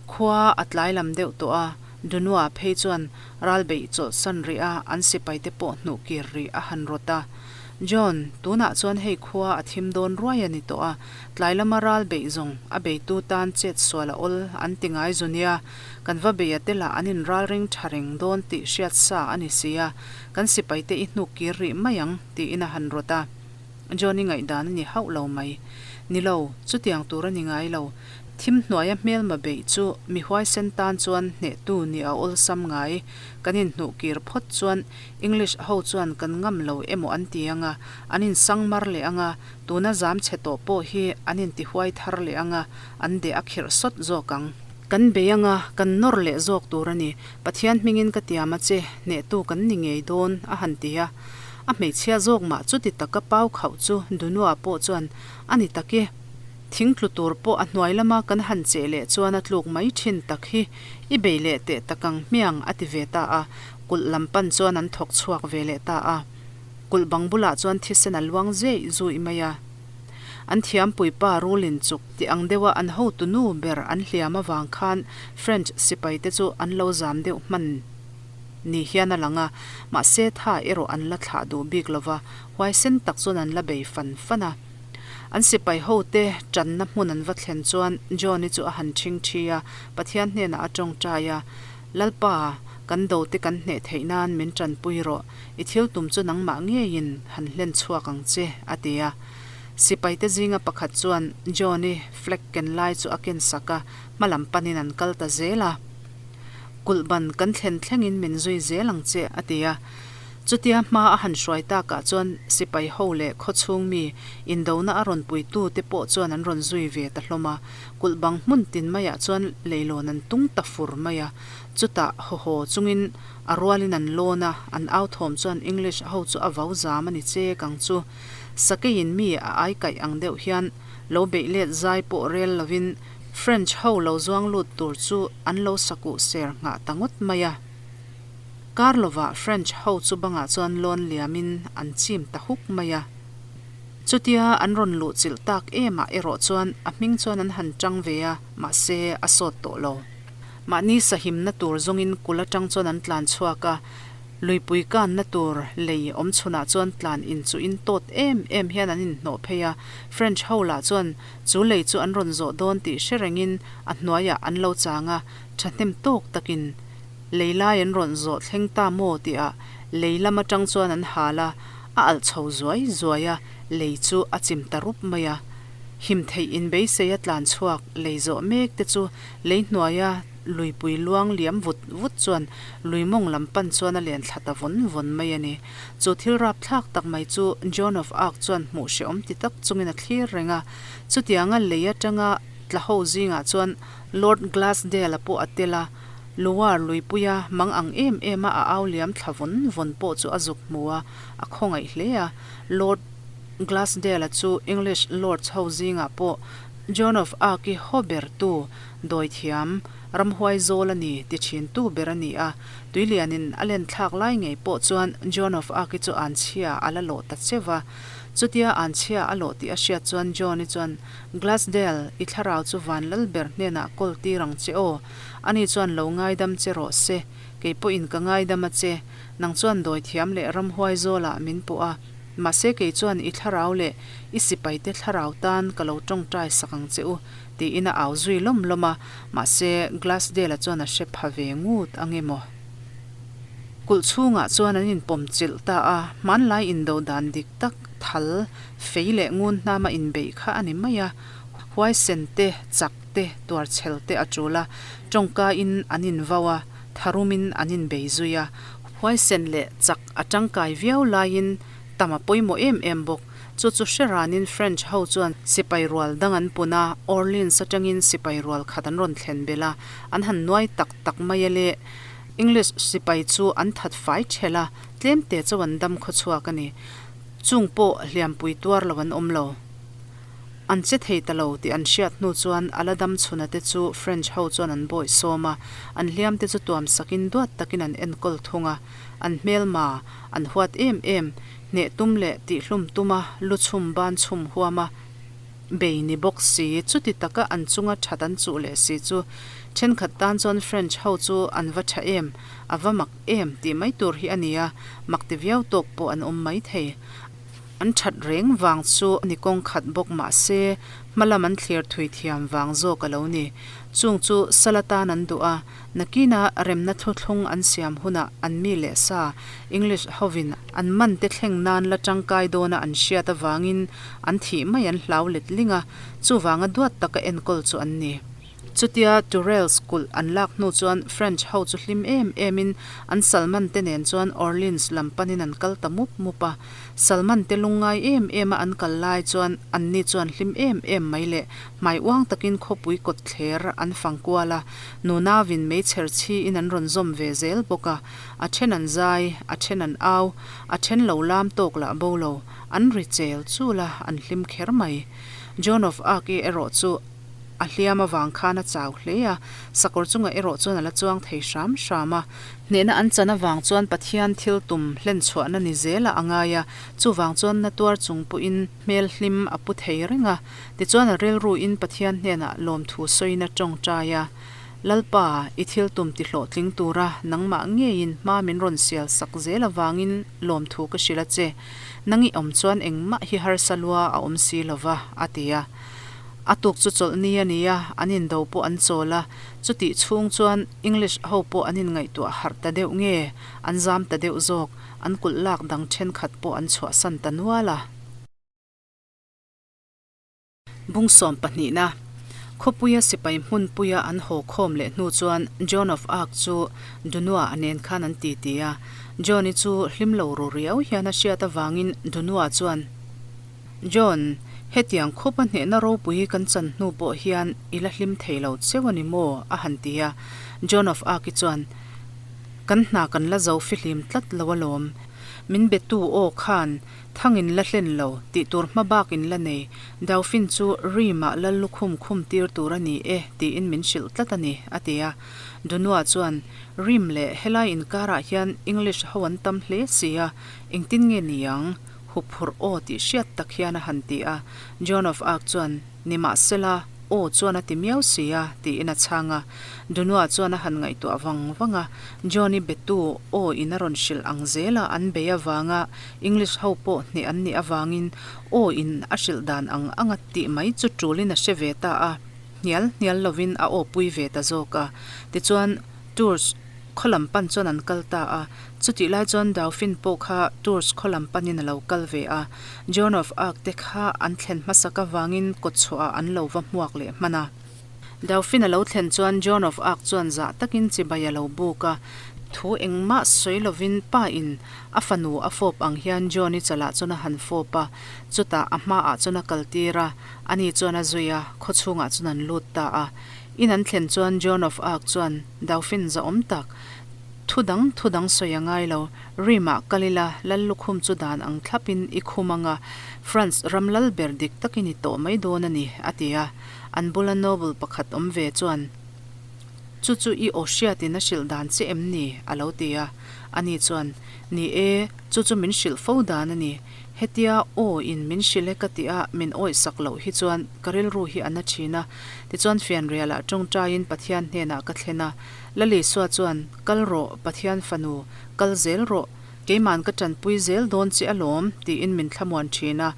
Khua a tlai lam deuh tawh a, Dunua phei chuan ral beih chawlhsan rih a, an sipai te pawh hnuh kir rih a han rawt a. John, tunah chuan hei khua a thim dawn ruai a ni tawh a, tlai lama ral beih zawng a beitu tan chet sual a awl an ti ngai zu nia, kan va beih a te lah an inral ring tha reng dawn tih hriat sa a ni si a, kan sipai te i hnuk kir rih mai ang, tiin a han rawt a. Johnny ngaihdan a ni hauh lo mai. Ni lo, chutiang tur a ni ngai lo. Thim hnuaia hmelma beih chu mi huaisen tan chuan hnehtu ni a awlsam ngai. Kan inhnuh kir phawt chuan English ho chuan kan ngam lo emaw an ti ang a, an insang mar leh ang a, tuna zam chhe tawh pawh hi an intihuai thar leh ang a, an deh a khirh sawt zawk ang. Kan bei ang a, kan nawr leh zawk tur a ni. Pathian hmingin ka tiam a che, hnehtu kan ni ngei dawn, a han ti a. A hmeichhia zawk mah chuti taka pau khauh chu Dunua pawh chuan a ni tak e. Thing tlu tur pawh a hnuai lama kan han cheh leh chuan a tluk mai thin tak hi i bei leh teh tak ang hmiang a ti ve ta a, kulh lam pan chuan an thawk chhuak ve leh ta a. Kulh bang bulah chuan thisen a luang zeih zuih mai a. An thiampuipa rulin chuk ti ang deuha an hotu nu ber an hliam avang khan French sipaite chu an lo zam deuh hman ni hian a lang a, mahse tha erawh an la thlah duh bik lo va, huaisen tak chuan an la bei fan fan a. An sipai hote tanna hmun an va thlen chuan John-i chu a han ṭhing ṭhi a, Pathian hnenah a ṭawngṭai a, Lalpa, kan dote kan hneh theih nan min ṭanpui rawh, i thil tum chu nangmah ngeiin han hlen chhuak ang che, a ti a. Sipaite zinga pakhat chuan John-i flag ken lai chu a ken sak a, hma lam panin an kal ta zel a. Kulh ban kan thlen thlengin min zui zel ang che, a ti a. Chutia hma a han hruai takah chuan sipai ho leh khawchhung mi indona a rawn puitu te pawh chuan an rawn zui ve ta hlawm a. Kulh bang hmun tin maiah chuan leilawn an tung ta fur mai a. Chutah haw haw chungin a rualin an lawn a, an au thawm chuan English ho chu a vau zam a ni chek ang chu. Sakeiin mi a aikaih ang deuh hian lo beih let zai pawh rel lovin French ho lo zuang lut tur chu an lo sakuh ser nghah ta ngawt mai a. Kar lovah French ho chu bangah chuan lawn liamin an chim ta huk mai a. Chutia an rawn luh chilh tak emah erawh chuan a hming chuan an han tang ve a, mahse a sawt tawh lo. Mahni sahimna tur zawngin kul atang chuan an tlan chhuak a, luipui kanna tur lei awm chhunah chuan tlan inchuhin tawt em em hian an inhnawh phei a, French ho lah chuan Chu lei chu an rawn zawh dawn tih hre rengin a hnuaiah an lo chang a, thahnem tawk takin lei lai an rawn zawh thleng ta maw tihah lei lam atang chuan an hal a, a alh chho zuai zuai a, lei chu a chim ta rup mai a. Him theih inbeisei a tlan chhuak lei zawh mek te chu lei hnuaia luipui luang liam vut vut chuan lui mawng lam pan chuan a len thla ta vawn vawn mai a ni. Chu thil rapthlak tak mai chu Joan of Arc chuan hmuh hrehawm ti tak chungin a thlir reng a. Chutianga lei atanga tla ho zingah chuan Lord Glasdale-a pawh a tel a, Loire luipuia mang ang em em a a au liam thla vawn vawn pawh chu a zuk hmu a, a khawngaih hle a. Lord Glasdale-a chu English Lords ho zingah pawh Joan of Arc-i haw bertu dawithiam, ramhuai zawl a ni ti thintu ber a ni a. Tuilianin a len thlak lai ngei pawh chuan Joan of Arc-i chu anchhia a la lawh ta cheu va. Chutia anchhia a lawh tih a hriat chuan Joan-i chuan, Glasdale, i thlarau chu van lal ber hnenah kawl tir ang che aw. Ani chuan lo ngaidam che rawh se. Kei pawhin ka ngaidam a che. Nang chuan dawithiam leh ramhuai zawlah min puh a. Mahse kei chuan i thlarau leh i sipaite thlarau tan ka lo tawngtai sak ang che u, tiin a au zui lawm lawm a. Mahse Glasdale-a chuan a hre pha ve ngut ang emaw? Kulh chhungah chuan an inpawm chilh ta a, hmanlai indo dan dik tak thal, fei leh ngun hnama inbeih kha a ni mai a, huaisen te, chak te, tuarchhel te a tul a, tawngkain an invau a, tharumin an inbei zui a, huaisen leh chak a tangkai viau laiin tam a pawimawh em em bawk. Chu chu hre ranin French ho chuan sipai rual dang an pun a, Orleans atangin sipai rual khat an rawn thlen belh a, an han nuai tak tak mai a le. English sipai chu an that fai thelh a, tlemte chauh an dam khaw chhuak a ni. Chung pawh hliampui tuar lo an awm lo. An che thei ta lo tih an hriat hnu chuan a la dam chhuna te chu French ho chuan an bawih sawm a, an hliam te chu tuam sakin duat takin an enkawl thung a, an hmelma an huat em em, hneh tum leh tihhlum tuma lu chhum ban chhum huama bei ni bawk si, chuti taka an chunga that an chuh leh si chu thenkhat tan chuan French ho chu an va tha em, a va mak em tih mai tur hi a ni a, mak ti viau tawk pawh an awm mai thei. An that reng vang chu ni kawng khat bawk mah se, hmalam an thlir thui thiam vang zawk a lo ni. Chung chu sal atan an duh a, Nakina remna thuthlung an siam hunah an mi leh sa, English hovin an man te thleng nan la tangkai dawna an hriat avangin an thih mai an hlau let ling a, chuvanga duat taka enkawl chu an ni. Chutia Tourelles kulh an lak hnu chuan French ho chu hlim em emin an Salman te nen chuan Orleans lam panin an kal ta mup mup a. Salman te lungngai em em a an kal lai chuan anni chuan hlim em em mai leh hmai uang takin khawpui kawt thler an fang kual a, Nunavin meichher chhiin an rawn zawm ve zel bawk a, a then an zai, a then an au, a then lo lam tawk lah bo lo, an ri chel chul a, an hlim kher mai. Joan of Arc-i erawh chu a hliam avang khan a chau hle a, sakawr chungah erawh chuan a la chuang thei hram hram a. Hnehna an chan avang chuan Pathian thil tum hlenchhuahna ni zelah a ngai a, chuvang chuan na tuar chung pawhin hmel hlim a pu thei reng a. Tichuan a rilruin Pathian hnenah lawmthu sawiin a tawngtai a, Lalpa, i thil tum ti hlawhtling tura nangmah ngeiin hma min rawn sial sak zel avangin lawmthu ka hrilh a che. Nang i awm chuan engmah hi harsa lua a awm si lo va, a ti a. A tuk chu chawlhni a ni a, an indo pawh an chawl a. Chutih chhung chuan English ho pawh an inngaihtuah harh ta deuh nge, an zam ta deuh zawk, an kulh lak dang thenkhat pawh an chhuahsan ta nual a. Bung sawm pahnihna, Khawpuia sipai hmunpuia an haw khawm leh hnu chuan Joan of Arc chu Dunois a nen khan an titi a. Joan-i chu hlim lo ru riau hian a hriat avangin Dunois chuan, Joan, hetiang khupa hnehna ropui kan chan hnu pawh hian i la hlim thei lo cheu a ni maw? a han ti a. Joan of Arc-i chuan, Kan hna kan la zo fihlim tlat lo alawm. Min betu aw khan Thang in la hlen lo, tih tur hma bak in la nei. Dauphin chu Rim-ah lal lukhum khum tir tur a ni e, tiin min hrilh tlat a ni, a ti a. Dunois chuan, Rim leh helai inkarah hian English ho an tam hle si a, engtin nge ni ang? Huphurh aw tih hriat tak hian a han ti a. Joan of Arc chuan, Nimahsela, aw chuan a ti miau si a, tiin a chhang a. Dunois chuan a han ngaihtuah vang vang a, Joan-i betu aw in a rawn hrilh ang zela an bei avanga English ho pawh hneh an nih avangin aw in a hrilh dan ang anga tih mai chu tulin a hre ve ta a, hnial hnial lovin a aw pui ve ta zawk a. Tichuan, Tours khaw lam pan chuan an kal ta a, chutih lai chuan Dauphin pawh kha Tours khaw lam panin a lo kal ve a. Joan of Arc te kha an thlen hmasak avangin kawtchhuahah an lo va hmuak leh hman a. Dauphin a lo thlen chuan Joan of Arc chuan zah takin chibai a lo buk a. Thu engmah sawi lovin pa in a fanu a fawp ang hian Joan-i chalah chuan a han fawp a, chutah a hmaah chuan a kaltir a, ani chuan a zui a, khawchhungah chuan an lut ta a. In an thlen chuan Joan of Arc chuan Dauphin zahawm tak, Thu dang thu dang sawi a ngai lo, Rim-ah kal ila, Lal lukhum chu dan ang thlapin i khum ang a, France ram lal ber dik takin i tawh mai dawn a ni, a ti a. An bula noble pakhat awm ve chuan, Chu chu i aw hriatin a hrilh dan che em ni? a lo ti a. Ani chuan, Ni e, chu chu min hrilh fo dan a ni. Hetia aw in min hrilh e ka tih a min awih sak loh hi chuan ka rilru hi a na thin a. Tichuan fianrialah tawngtaiin Pathian hnenah ka thlen a. Lalisua chuan, Kal rawh, Pathian fanu, kal zel rawh. Keiman ka tanpui zel dawn che alawm, tiin min thlamuan thin a.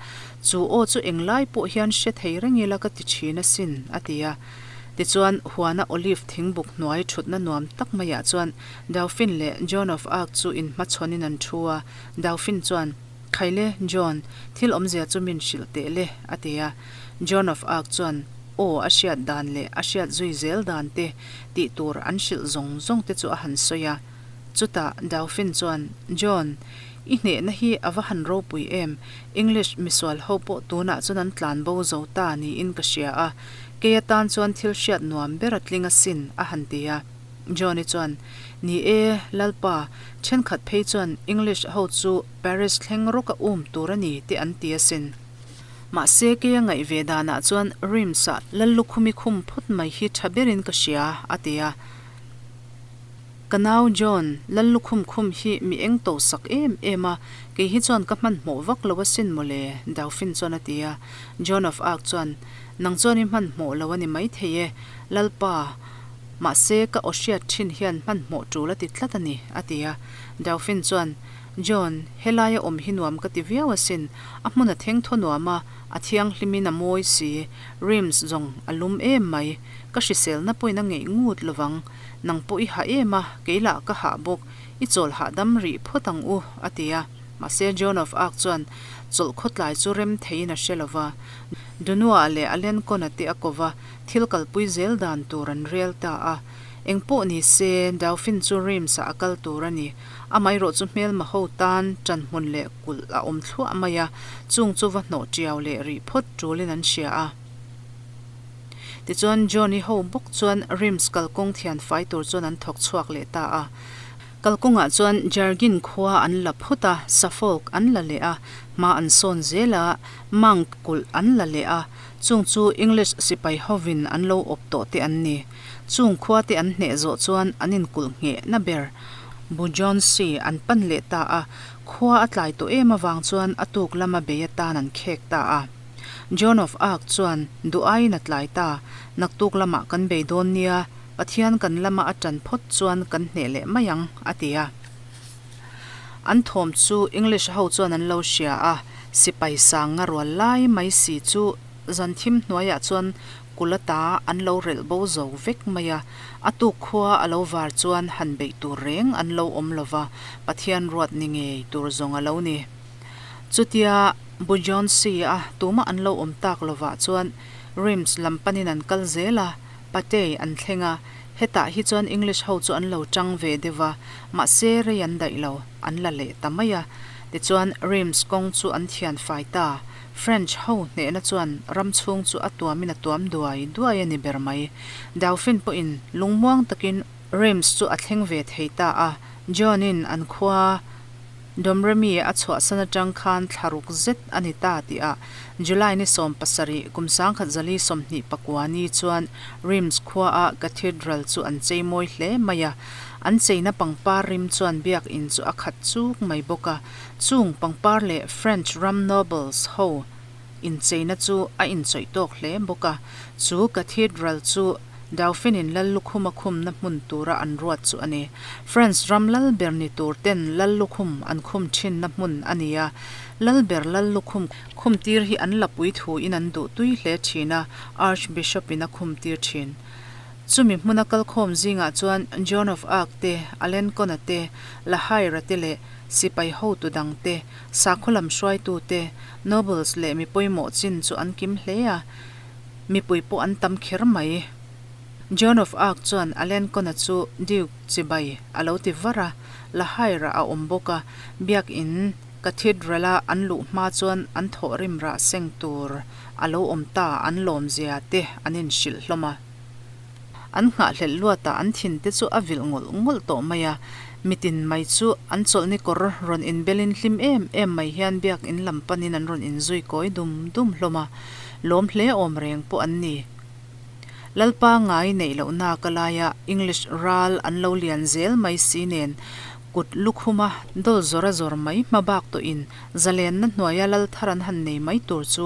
Chu aw chu englai pawh hian hre thei reng ila ka ti thin asin, a ti a. Tichuan, huana olive thingbuk hnuai thutna nuam tak maiah chuan Dauphin leh Joan of Arc chu inhmachhawnin an thu a. Dauphin chuan, Khaile, Joan, thil awmzia chu min hrilh teh le, a ti a. Joan of Arc chuan aw a hriat dan leh a hriat zui zel dan te tih tur an hrilh zawng zawng te chu a han sawi a. Chutah Dauphin chuan, John, i hnehna hi a va han ropui em? English misual ho pawh tunah chuan an tlan bo zo ta niin ka hria a, kei atan chuan thil hriat nuam ber a tling asin, a han ti a. John-i chuan, Ni e, Lalpa, thenkhat phei chuan English ho chu Paris thleng rawk a um tur a ni te an ti asin. Mahse, kei a ngaih ve danah chuan Reims-ah Lallukhumi khum phawt mai hi tha berin ka hria, a ti a. Ka nau John, Lal lukhum khum hi mi eng to sak em em a, kei hi chuan ka hmanhmawh vak lo asin mawle, Dauphin chuan a ti a. Joan of Arc chuan, Nang chuan i hmanhmawh lo a ni maithei e, Lalpa, mahse ka aw hriat thin hian hmanhmawh tul a ti tlat a ni, a ti a. Dauphin chuan, John, helaia awm hi nuam ka ti viau asin, a hmun a theng thaw nuam a, a thianghlimin a mawi si, Reims zawng a lum em mai, ka hriselna pawhin a ngeih ngut lovang. Nang pawh i hah em a, kei lah ka hah bawk, i chawl hahdam rih phawt ang u, a ti a. Mahse Joan of Arc chuan chawlh khawtlai chu rem theiin a hre lo va. Dunois leh Alencon-a te a ko va, thil kalpui zel dan tur an rel ta a. Eng pawh ni se, Dauphin chu Reims-ah a kal tur a ni. Amaherawh chu hmelma ho tan ṭanhmun leh kulh a awm thluah mai a, chung chu va hnawh ṭiau leh rih phawt ṭulin an hria a. Tichuan John-i ho bawk chuan Reims kalkawng thian fai tur chuan an thawk chhuak leh ta a. Kalkawngah chuan Jargin khua an la phut a, Suffolk an la leh a, hma an sawn zel a, Monk kulh an la leh a, chung chu English sipai hovin an lo awp tawh te an ni. Chung khua te an hneh zawh chuan an inkulh nghehna ber Beaugency an pan leh ta a, khua a tlai tawh em avang chuan a tuk lama bei atan an khek ta a. Joan of Arc chuan duh aiin a tlai ta, Naktuk lamah kan bei dawn nia, Pathian kan lama a tan phawt chuan kan hneh leh mai ang, a ti a. An thawm chu English ho chuan an lo hria a, sipai sang nga rual lai mai si chu zan thim hnuaiah chuan kul ata an lo relh bo zo vek mai a. A tuk khua a lo var chuan han beih tur reng an lo awm lo va, Pathian ruat ni ngei tur zawng a lo ni. Chutia Bujonsi a tumah an lo awm tak lovah chuan Reims lam panin an kal zel a, Patei an thleng a, hetah hi chuan English ho chu an lo tang ve deuh va, mahse rei an daih lo, an la leh ta mai a. Tichuan Reims kawng chu an thian fai ta, French ho hnehna chuan ram chhung chu a tuamin a tuam duai duai a ni ber mai. Dauphin pawhin lungmuang takin Reims chu a thleng ve thei ta a, John-in an khua Domremy a chhuahsan atang khan thla ruk zet a ni ta tih ah July ni 17 kum 1429 ni chuan Reims khua a Cathedral chu an chei mawi hle mai a, an cheina pangpar rim chuan biakinn chu a khat chuk mai bawk a, chung pangpar leh French ram nobles ho Incheina chu a inchawih tawk hle bawk a, chu Cathedral chu Dauphin-in Lal lukhum a khumna hmun tura an ruat chu a ni. France ram lal ber ni tur ten Lal lukhum an khum thinna hmun a ni a, Lal ber Lal lukhum khum tir hi an lapui thuin an duh tui hle thin a, Archbishop-in a khum tir thin. Chumi hmuna kalkhawm zingah chuan Joan of Arc te, Alencon-a te, La Hire-a te leh sipai hotu dang te, Sakhaw lam hruaitute, nobles leh mi pawimawh chin chu an kim hle a, mipui pawh an tam kher mai. Joan of Arc chuan Alencon-a chu Duke chibai a lo ti var a, La Hire-ah a awm bawk a, Biak In Cathedral-a an luh hma chuan an thawhrim rah seng tur a lo awm ta an lawmzia te an inhrilh hlawm a. An nghahhlelh luatah an thin te chu a vilh ngawlh ngawlh tawh mai a, mitin mai chu an chawlhni kawr rawn inbelin hlim em em mai hian biak in lam panin an rawn inzui kawi dum dum hlawm a, lawm hle awm reng pawh an ni. Lalpa ngai neih loh nak a laia English ral an lo lian zel mai si nen kut lukhuma dawl zawr a zawr mai hma bak tawhin Zalenna hnuaia lal thar an han nei mai tur chu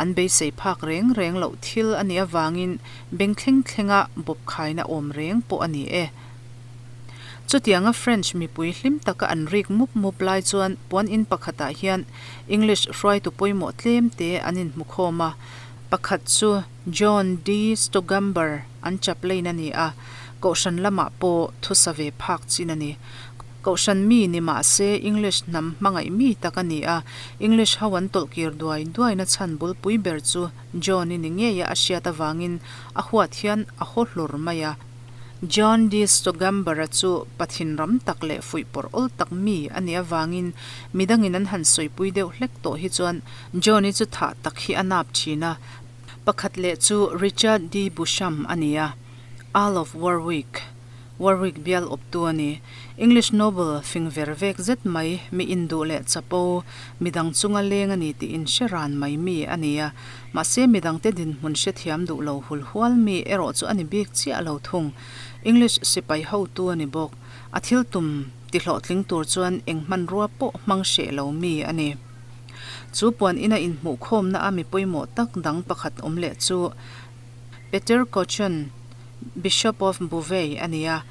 an beisei phak reng reng loh thil a nih avangin beng thleng thlenga bawp khaina awm reng pawh a ni e. Chutianga French mipui hlim taka an rik mup mup lai chuan puan in pakhatah hian English hruaitu pawimawh tlem te an inhmukhawm a, pakhat chu John D. Stogumber an chaplain a ni a, kohhran lamah pawh thusa ve phak chin a ni. Kohhran mi ni mah se English hnam hmangaih mi tak a ni a, English ho an tawlh kir duai duai na chhan bulpui ber chu John i ni ngei a a hriat avangin a huat hian a haw hlur mai a. John D. Stogumber-a chu pathin ram tak leh fuihpawrh awl tak mi a nih avangin midangin an han sawipui deuh hlek tawh hi chuan John i chu thah tak hi a nap thin a. Pakhat leh chu Richard D. Busham a ni a, Earl of Warwick. Warwick bial awptu a ni. English noble fing ver vek zet mai, mi induh leh chapo, midang chunga leng a ni tih inhre ran mai mi a ni a. Mahse midangte dinhmun hrethiam duh lo hul hual mi erawh chu a ni bik chiah lo thung. English sipai hotu a ni bawk. A thil tum tihlawhtling tur chuan eng hmanrua pawh hmang hreh lo mi a ni. Chu puan ina inhmuhkhawmna a mi pawimawh tak dang pakhat awm leh chu Peter Cauchon, Bishop of Beauvais a ni a,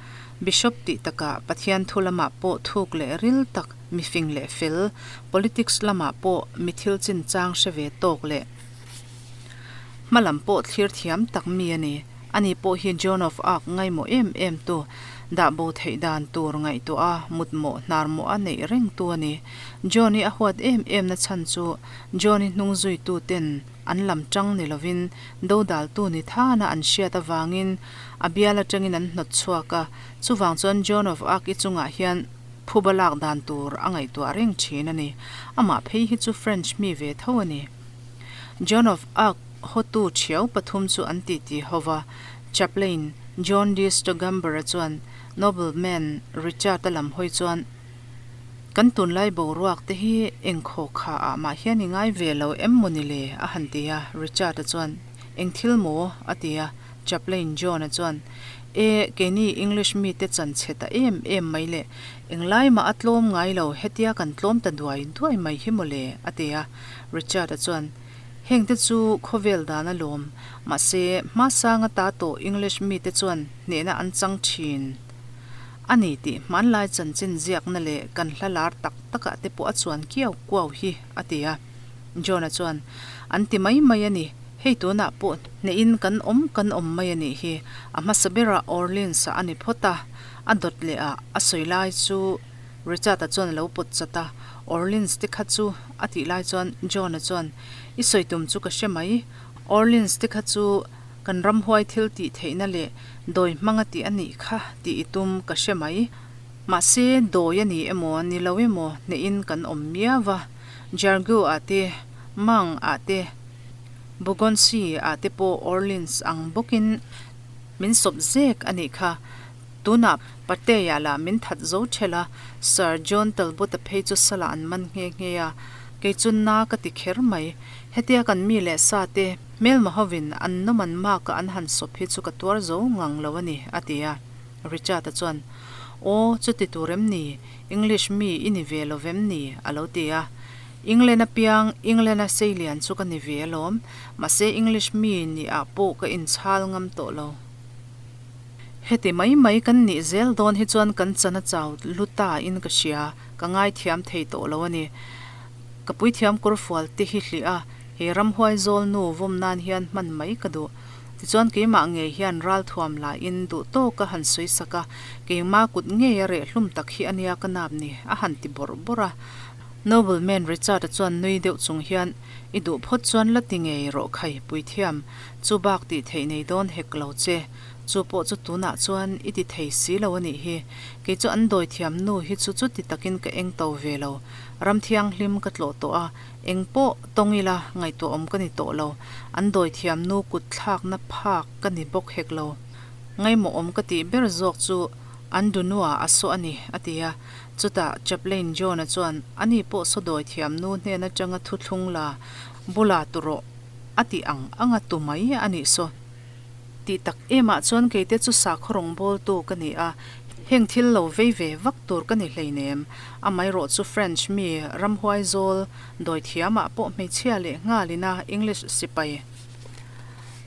Bishop tih takah Pathian thu lamah pawh thuk leh ril tak, mi fing leh fel, politics lamah pawh mi thil chinchang hre ve tawk leh hma lam pawh thlir thiam tak mi a ni. Ani pawh hi Joan of Arc ngaimawh em em tu, dah bo theih dan tur ngaihtuah a, mutmawh hnarmawh a neih reng tu a ni. Joan-i a huat em em na chhan chu Joan-i hnungzuitu ten An lam tang ni lovin dodaltu ni thana an hriat avangin a bial atangin an hnawt chhuak a, chuvang chuan Joan of Arc-i chungah hian phuba lak dan tur a ngaihtuah reng thin a ni. Amah phei hi chu French mi ve tho a ni. Joan of Arc hotu thiau pathum chu an titi ho va, Chaplain John de Stogumber-a chuan Nobleman Richard-a lam hawi chuan, Kan tunlai boruak te hi eng khaw kha ah mah hian i ngai ve lo em maw ni le? a han ti a, Richard-a chuan, Eng thil maw? a ti a, Chaplain John-a chuan, E, keini English mite chan chhe ta em em mai le, englai mah a tlawm ngai lo, hetia kan tlawm ta duai duai mai hi maw le? a ti a, Richard-a chuan, Heng te chu khawvel dan a lawm, mahse hmasanga ta tawh English mite chuan hnehna an chang thin. A ni tih hmanlai chanchin ziakna leh kan hla lar tak takah te pawh a chuan kiau kuau hi, a ti a. John-a chuan, An ti mai mai a ni, hei tunah pawh hnehin kan awm kan awm mai a nih hi. A hmasa berah Orleans-ah a ni phawt a, a dawt leh ah a sawi lai chu Richard-a chuan a lo pawt chat a, Orleans te kha chu a tih lai chuan John-a chuan, I sawi tum chu ka hre mai, Orleans te kha chu Kan ramhuai thil tih theihna leh dawi hmanga tih a nih kha tih i tum ka hre mai. Mahse, dawi a ni emaw, ni lo emaw hnehin kan awm miau va. Jargeau ah te, Mang ah te, Bougoncy ah te pawh Orleans ang bawkin min sawp zek a nih kha. Tunah Patea lah min that zo ṭhel a, Sir John Talbot-a phei chu salah an man nghe nghe a, kei chu na ka ti kher mai. Hetia kan mi leh sa te hmelma hovin an nawm an maka an han sawp hi chu ka tuar zo ngang lo a ni, a ti a. Richard-a chuan, Aw, chuti tur em ni? English mi i ni ve lo vem ni? a lo ti a. England-a piang, England-a seilian chu ka ni ve alawm, mahse English mi nih ah pawh ka inchhal ngam tawh lo. Heti mai mai kan nih zel dawn hi chuan kan chan a chau lu ta in ka hria, ka ngaithiam thei tawh lo a ni. Ka puithiam kawrfual te hi hlih a, he ramhuai zawl nu vawm nan hian hman mai ka duh. Tichuan keimah ngei hian ralthuam lah in duh tawk a han sawi sak a, keimah kut ngei a reh hlum tak hi a nia ka nap ni, a han ti bawrh bawrh a. Nobleman Richard-a chuan nui deuh chung hian, I duh phawt chuan la ti ngei rawh khai, puithiam, chu bak tih theih nei dawn hek lo che. Chu pawh chu tunah chuan i ti thei si lo a nih hi. Kei chu an dawithiam nu hi chu chuti takin ka eng to ve lo. Ram thianghlim ka tlawh tawh a, eng pawh tawng ila ngaihtuahawm ka ni tawh lo. An dawithiam nu kut thlakna phak ka ni bawk hek lo. Ngaimawhawm ka tih ber zawk chu an Dunua a saw a ni, a ti a. Chutah Chaplain John-a chuan, Ani pawh saw dawithiam nu hnen atanga thuthlung la, bula tu rawh, a tih ang anga tu mai a nih saw. Tih tak emah chuan keite chu sakhaw rawngbawltu ka ni a, heng thil lo vei ve vak tur ka ni hleinem. Amaherawh chu French mi ramhuai zawl dawithiamah pawh hmeichhia leh nghalina English sipai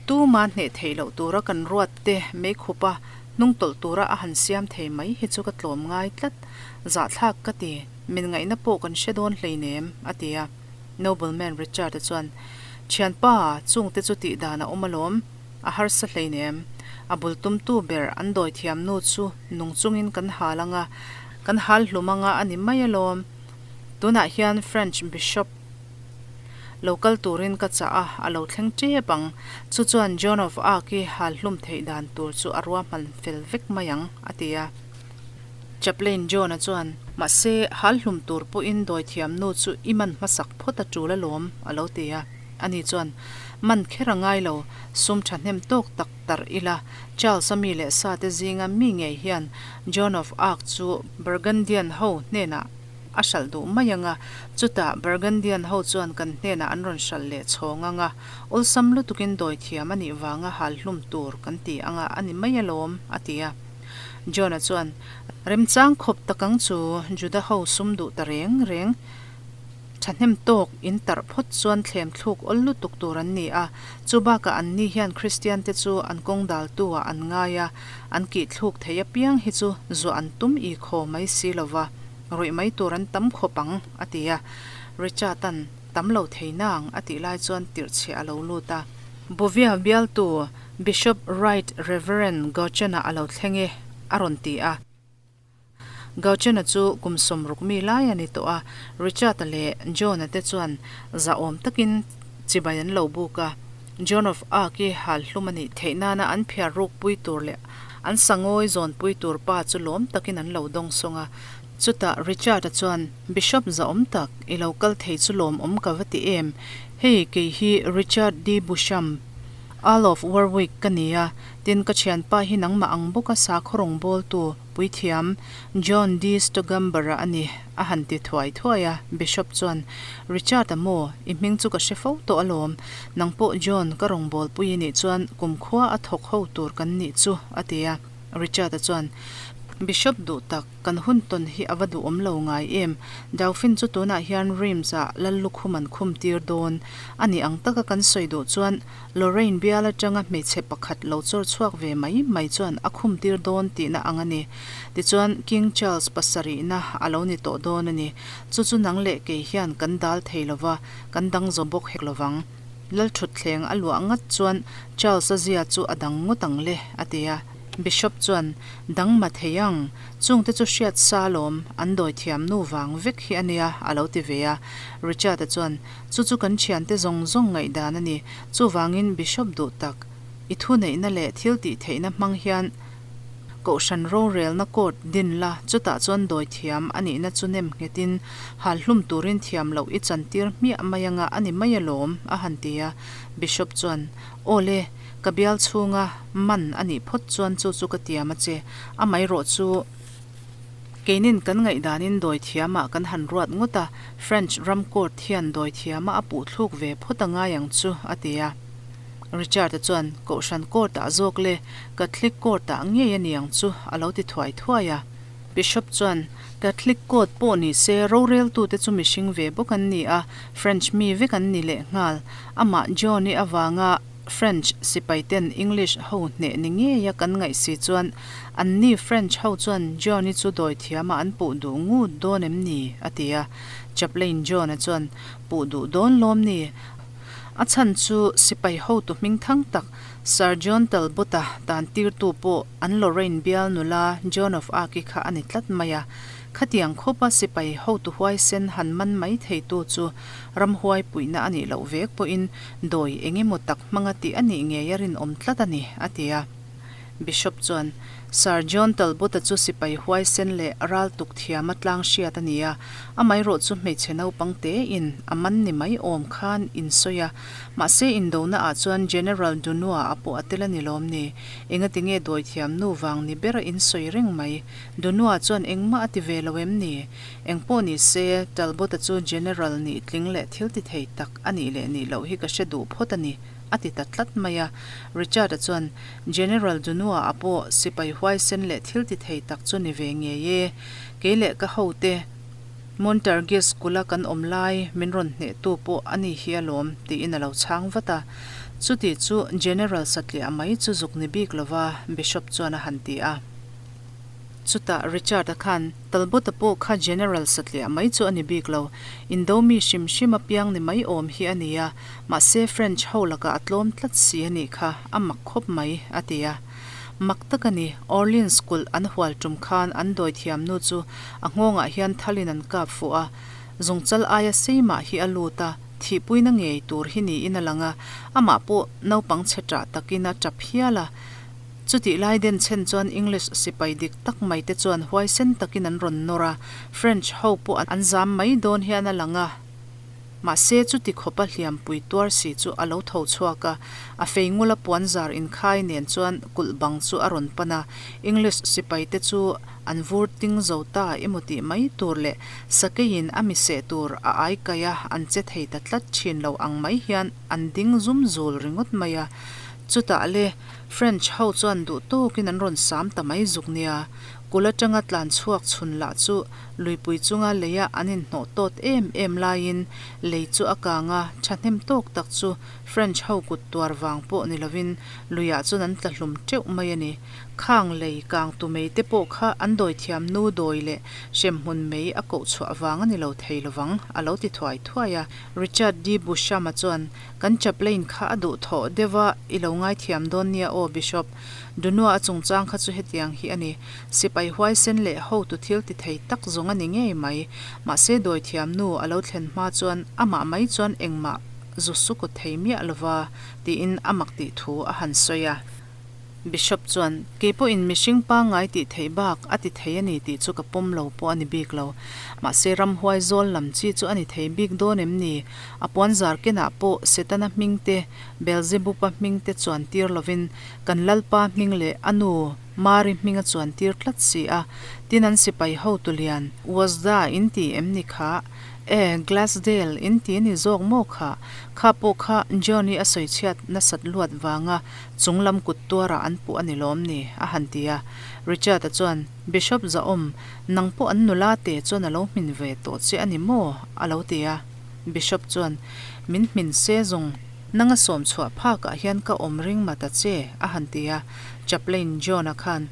tuma hneh theih loh tura kan ruat te meikhupa hnungtawlh tura a han siam thei mai hi chu ka tlawm ngai tlat. Zahthlak ka ti, min ngaihna pawh kan hre dawn hleinem, a ti a. Nobleman Richard-a chuan, Thianpa, chungte chu tih dan a awm alawm, a harsa hleinem. A bul tumtu ber an dawithiam nu chu nung chungin kan hal anga, kan hal hlum anga a ni mai alawm. Tunah hian French Bishop lo kal turin ka chah a, a lo thleng tep ang. Chu chuan Joan of Arc-i hal hlum theih dan tur chu a ruahman fel vek mai ang, a ti a. Chaplain John-a chuan, Mahse, hal hlum tur pawhin dawithiam nu chu i man hmasak phawt a tul alawm, a lo ti a. Ani chuan, Man kher a ngai lo, sum thahnem tawk tak tarh ila, Charles-a mi leh sate zinga mi ngei hian Joan of Arc chu Burgundian ho hnenah a hralh duh mai ang a, chutah Burgundian ho chuan kan hnenah an rawn hralh leh chhawng ang a, awlsam lutukin dawithiam a nih vanga hal hlum tur kan ti ang a, a ni mai alawm, a ti a. Jonah chuan, Remchang khawp tak ang chu, Juda ho sum duh ta reng reng. Thahnem tawk in tarh phawt chuan thlem thluk awl lutuk tur an ni a, chu bakah an ni hian Kristian te chu an kawng daltu ah an ngai a, an kih thluk thei apiang hi chu zuah an tum i khaw mai si lova, ruih mai tur an tam khawp ang, a ti a. Richard-a'n tam lo thei nang a tih lai chuan tirhchhiah a lo lut a. Bovia bialtu Bishop Right Reverend Gauchen-a a lo thleng e, a rawn ti a. Gauchen-a chu kum 60 mi lai a ni tawh a, Richard-a leh John-a te chuan zahawm takin chibai an lo buk a. Joan of Arc-i hal hlum a nih theih nana an phiar rukpui tur leh an sangawi zawnpui tur pa chu lawm takin an lo dawngsawng a. Chutah Richard-a chuan, Bishop zahawm tak, i lo kal thei chu lawmawm ka va ti em? Hei, kei hi Richard de Beauchamp, Earl of Warwick ka ni a, tin ka thianpa hi nangmah ang bawka sakhaw rawngbawltu, puithiam, John de Stogumber-a a ni, a han ti thuai thuai a. Bishop chuan, Richard-a maw? I hming chu ka hre fo tawh alawm. Nang pawh John, ka rawngbawlpui i nih chuan kumkhua a thawk ho tur kan nih chu, a ti a. Richard-a chuan, Bishop duh tak, kan hun tawn hi a va duhawm lo ngai em? Dauphin chu tunah hian Reims-ah lal lukhum an khum tir dawn. A nih ang taka kan sawi duh chuan Lorraine bial atanga hmeichhe pakhat lo chawr chhuak ve mai mai chuan a khum tir dawn tihna ang a ni. Tichuan, King Charles pasarihna a lo ni tawh dawn a ni. Chu chu nang leh kei hian kan dal thei lova, kan dang zo bawk hek lovang. Lalthutthleng a luah ngat chuan Charles-a zia chu a dang ngawt ang le, a ti a. Bishop chuan, Dang ma thei ang, chungte chu hriat sa alawm, an dawi thiam nu vang vek hi a nia, a lo ti ve a. Richard-a chuan, Chu chu kan thiante zawng zawng ngaihdan a ni, chuvangin Bishop duh tak, i thuneihna leh thil tih theihna hmang hian Kohhran rorelna court din la, chutah chuan dawi thiam a nihna chu nem nghetin hal hlum turin thiam loh i chantir hmiah mai anga a ni mai alawm, a han ti a. Bishop chuan, Aw le, ka bial chhunga man a nih phawt chuan chu chu ka tiam a che, amaherawh chu keinin kan ngaihdanin dawi thiamah kan han ruat ngawt a, French ram court hian dawi thiama a puh thluk ve phawt a ngai ang chu, a ti a. Richard-a chuan, Kohhran court-ah zawk le, Catholic court-ah ngei a ni ang chu, a lo ti thuai thuai a. Bishop chuan, Catholic court pawh ni se, roreltute chu mihring ve bawk an ni a, French mi vek an ni lehnghal. Amah John-i avanga French sipaiten English ho hneh ni ngeia kan ngaih si chuan, anni French ho chuan John-i chu dawithiamah an puh duh ngut dawn em ni? a ti a. Chaplain John-a chuan, Puh duh dawn lawm ni? A chhan chu sipai hotu hming thang tak Sir John Talbot-a tan tirtu pawh an Lorraine bial nula Joan of Arc-i kha a ni tlat mai a. Khatiang khawpa sipai hotu huaisen han man mai theitu chu ramhuai puihna a nih loh vek pawhin dawi eng emaw tak hmanga tih a nih ngei a rinawm tlat a ni, a ti a. Bishop chuan, Sir John Talbot-a chu sipai huaisen leh ral tuk thiama tlang hriat a ni a, amaherawh chu hmeichhe naupang tein a man ni mai awm khan in sawi a. Mahse indona ah chuan General Dunois a pawh a tel a ni lawm ni? Engati nge dawithiam nu vang ni bera in sawi reng mai? Dunois chuan engmah a ti ve lo em ni? Engpawh ni se, Talbot-a chu General nih tling leh thil ti thei tak a nih leh nih loh hi ka hre duh phawt a ni. A ti ta tlat mai a. Richard-a chuan, General Dunois-a pawh sipai huaisen leh thil ti thei tak chu ni ve ngei e. Kei leh ka hote Montargis kula kan awm lai min rawn hnehtu pawh a ni hi alawm, tiin a lo chhang vat a. Chuti chu General satliah mai chu zuk ni bik lova, Bishop chuan a han ti a. Chutah Richard-a khan, Talbot-a pawh kha General satliah mai chu a ni bik lo, indo mi hrim hrim apiang ni mai awm hi a ni a, mahse French ho lakah a tlawm tlat si a nih kha, a mak khawp mai, a ti a. Mak tak a ni, Orleans kulh an hual tum khan an dawithiam nu chu a nghawngah hian thalin an kap fuh a, zungchal aia sei mah hi a lut a, thihpuina ngei tur hi niin a lang a, amah pawh naupang chhe ṭah takin a ṭap hial a. Chutih lai den chhen chuan English sipai dik tak mai te chuan huaisen takin an rawn nawr a, French ho pawh an zam mai dawn hian a lang a. Mahse chuti khawpa hliampui tuar si chu a lo tho chhuak a, a fei ngula puanzar inkhai nen chuan kulh bang chu a rawn pan a, English sipai te chu an vur ting zo ta emaw tih mai tur leh sakeiin a mi seh tur a ai kaih a an che thei ta tlat thin lo ang mai hian an ding zum zul ringawt mai a. Chutah le French ho chuan duh tawkin an rawn sam ta mai zuk nia. Kul atanga tlan chhuak chhun lah chu luipui chunga leia an inhnawh tawt em em laiin lei chu a kang a, thahnem tawk tak chu French ho kut tuar vang pawh ni lovin luiah chuan an tla hlum teuh mai a ni. Khang lei kang tu mei te pawh kha an dawithiam nu dawi leh hremhmun mei a koh chhuah vang a ni lo thei lovang, a lo ti thuai thuai a. Richard de Beauchamp-a chuan Kan chaplain kha a duh thawh deuh a, i lo ngaithiam dawn nia aw Bishop. Dunua a chungchang kha chu hetiang hi a ni. Sipai huaisen leh hotu thil ti thei tak zawng a ni ngei mai. Mahse dawithiam nu a lo thlen hma chuan amah mai chuan engmah zu suku thei miah lova tiin a mak tih thu a han sawi a. Bishop chuan, Kei pawhin mihring pangngai tih theih bak a ti thei a ni tih chu ka pawm lo pawh a ni bik lo. Mahse ramhuai zawl lam chi chu a ni thei bik dawn em ni? A puanzar kenah pawh Setana hming te, Beelzebupa hming te chuan tir lovin kan Lalpa hming leh a nu Mari hming a chuan tir tlat si a. Tin an sipai hotu lian, Wazda in ti em ni kha? E, Glasdale in ti ni zawk maw kha? Kha pawh kha John-i a sawichhiat nasat luat vanga Chung lam kut tuarah an puh a ni lawm ni? a han ti a. Richard-a chuan, Bishop Zahawm, nang pawh an nula te chuan a lo hmin ve tawh che a ni maw? a lo ti a. Bishop chuan, Min hmin se zawng, nanga sawm chhuah phakah hian ka awm ring ma ta che, a han ti a. Chaplain John-a khan,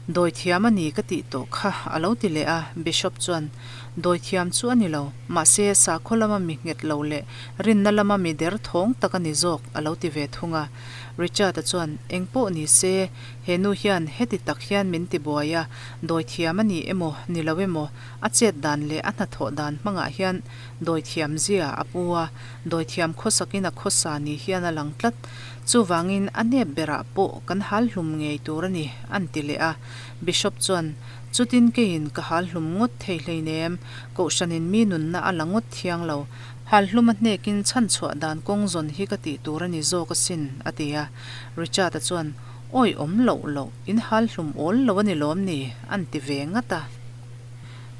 Dawithiam a ni ka tih tawh kha, a lo ti leh a. Bishop chuan, Dawithiam chu a ni lo, mahse sakhaw lama mi nghet lo leh rinna lama mi der thawng tak a ni zawk, a lo ti ve thung a. Richard-a chuan, Eng pawh ni se, he nu hian heti tak hian min ti buai a, dawithiam a ni emaw, ni lo emaw, a chet dan leh a hnathawh dan hmangah hian dawithiam zia a pu a, dawithiam khawsakin a khawsa ni hian a lang tlat. Chuvangin a nep berah pawh kan hal hlum ngei tur a ni, an ti leh a. Bishop chuan, Chutin keiin ka hal hlum ngawt thei hleinem, Kohhranin mi nunna a la ngawt thiang lo. Hal hlum a hnekin chhan chhuah dan kawng zawn hi ka tih tur a ni zawk asin, a ti a. Richard-a chuan, Awi awm loh loh, in hal hlum awl lo a ni lawm ni? a'n ti ve ngat a.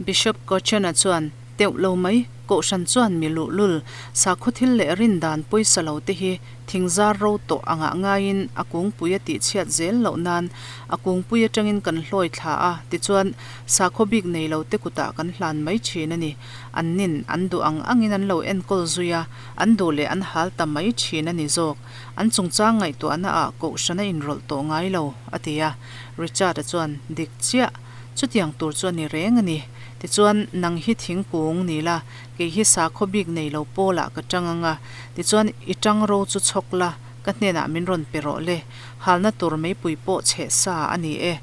Bishop Cochrane-a chuan, Teuh lo mai, Kohhran chuan mi luhlul, sakhaw thil leh rin dan pawisa lo te hi thingzar ro tawh angah ngaiin a kungpui a tihchhiat zel loh nan a kungpui atangin kan hlawi thla a, tichuan sakhaw bik nei lo te kutah kan hlan mai thin a ni. An nin an duh ang angin an lo enkawl zui a, an duh leh an hal ta mai thin a ni zawk. An chungchang ngaihtuahna ah Kohhran a inrawlh tawh ngai lo, a ti a. Richard-a chuan, Dik chiah. Chutiang tur chu a ni reng a ni. Tichuan, nang hi thingkung ni la, kei hi sakhaw bik nei lo pawlah ka tang ang a. Tichuan, i tang ro chu chhawk la, Ka hnenah min rawn pe rawh le. Halna tur meipui pawh chheh sa a ni e.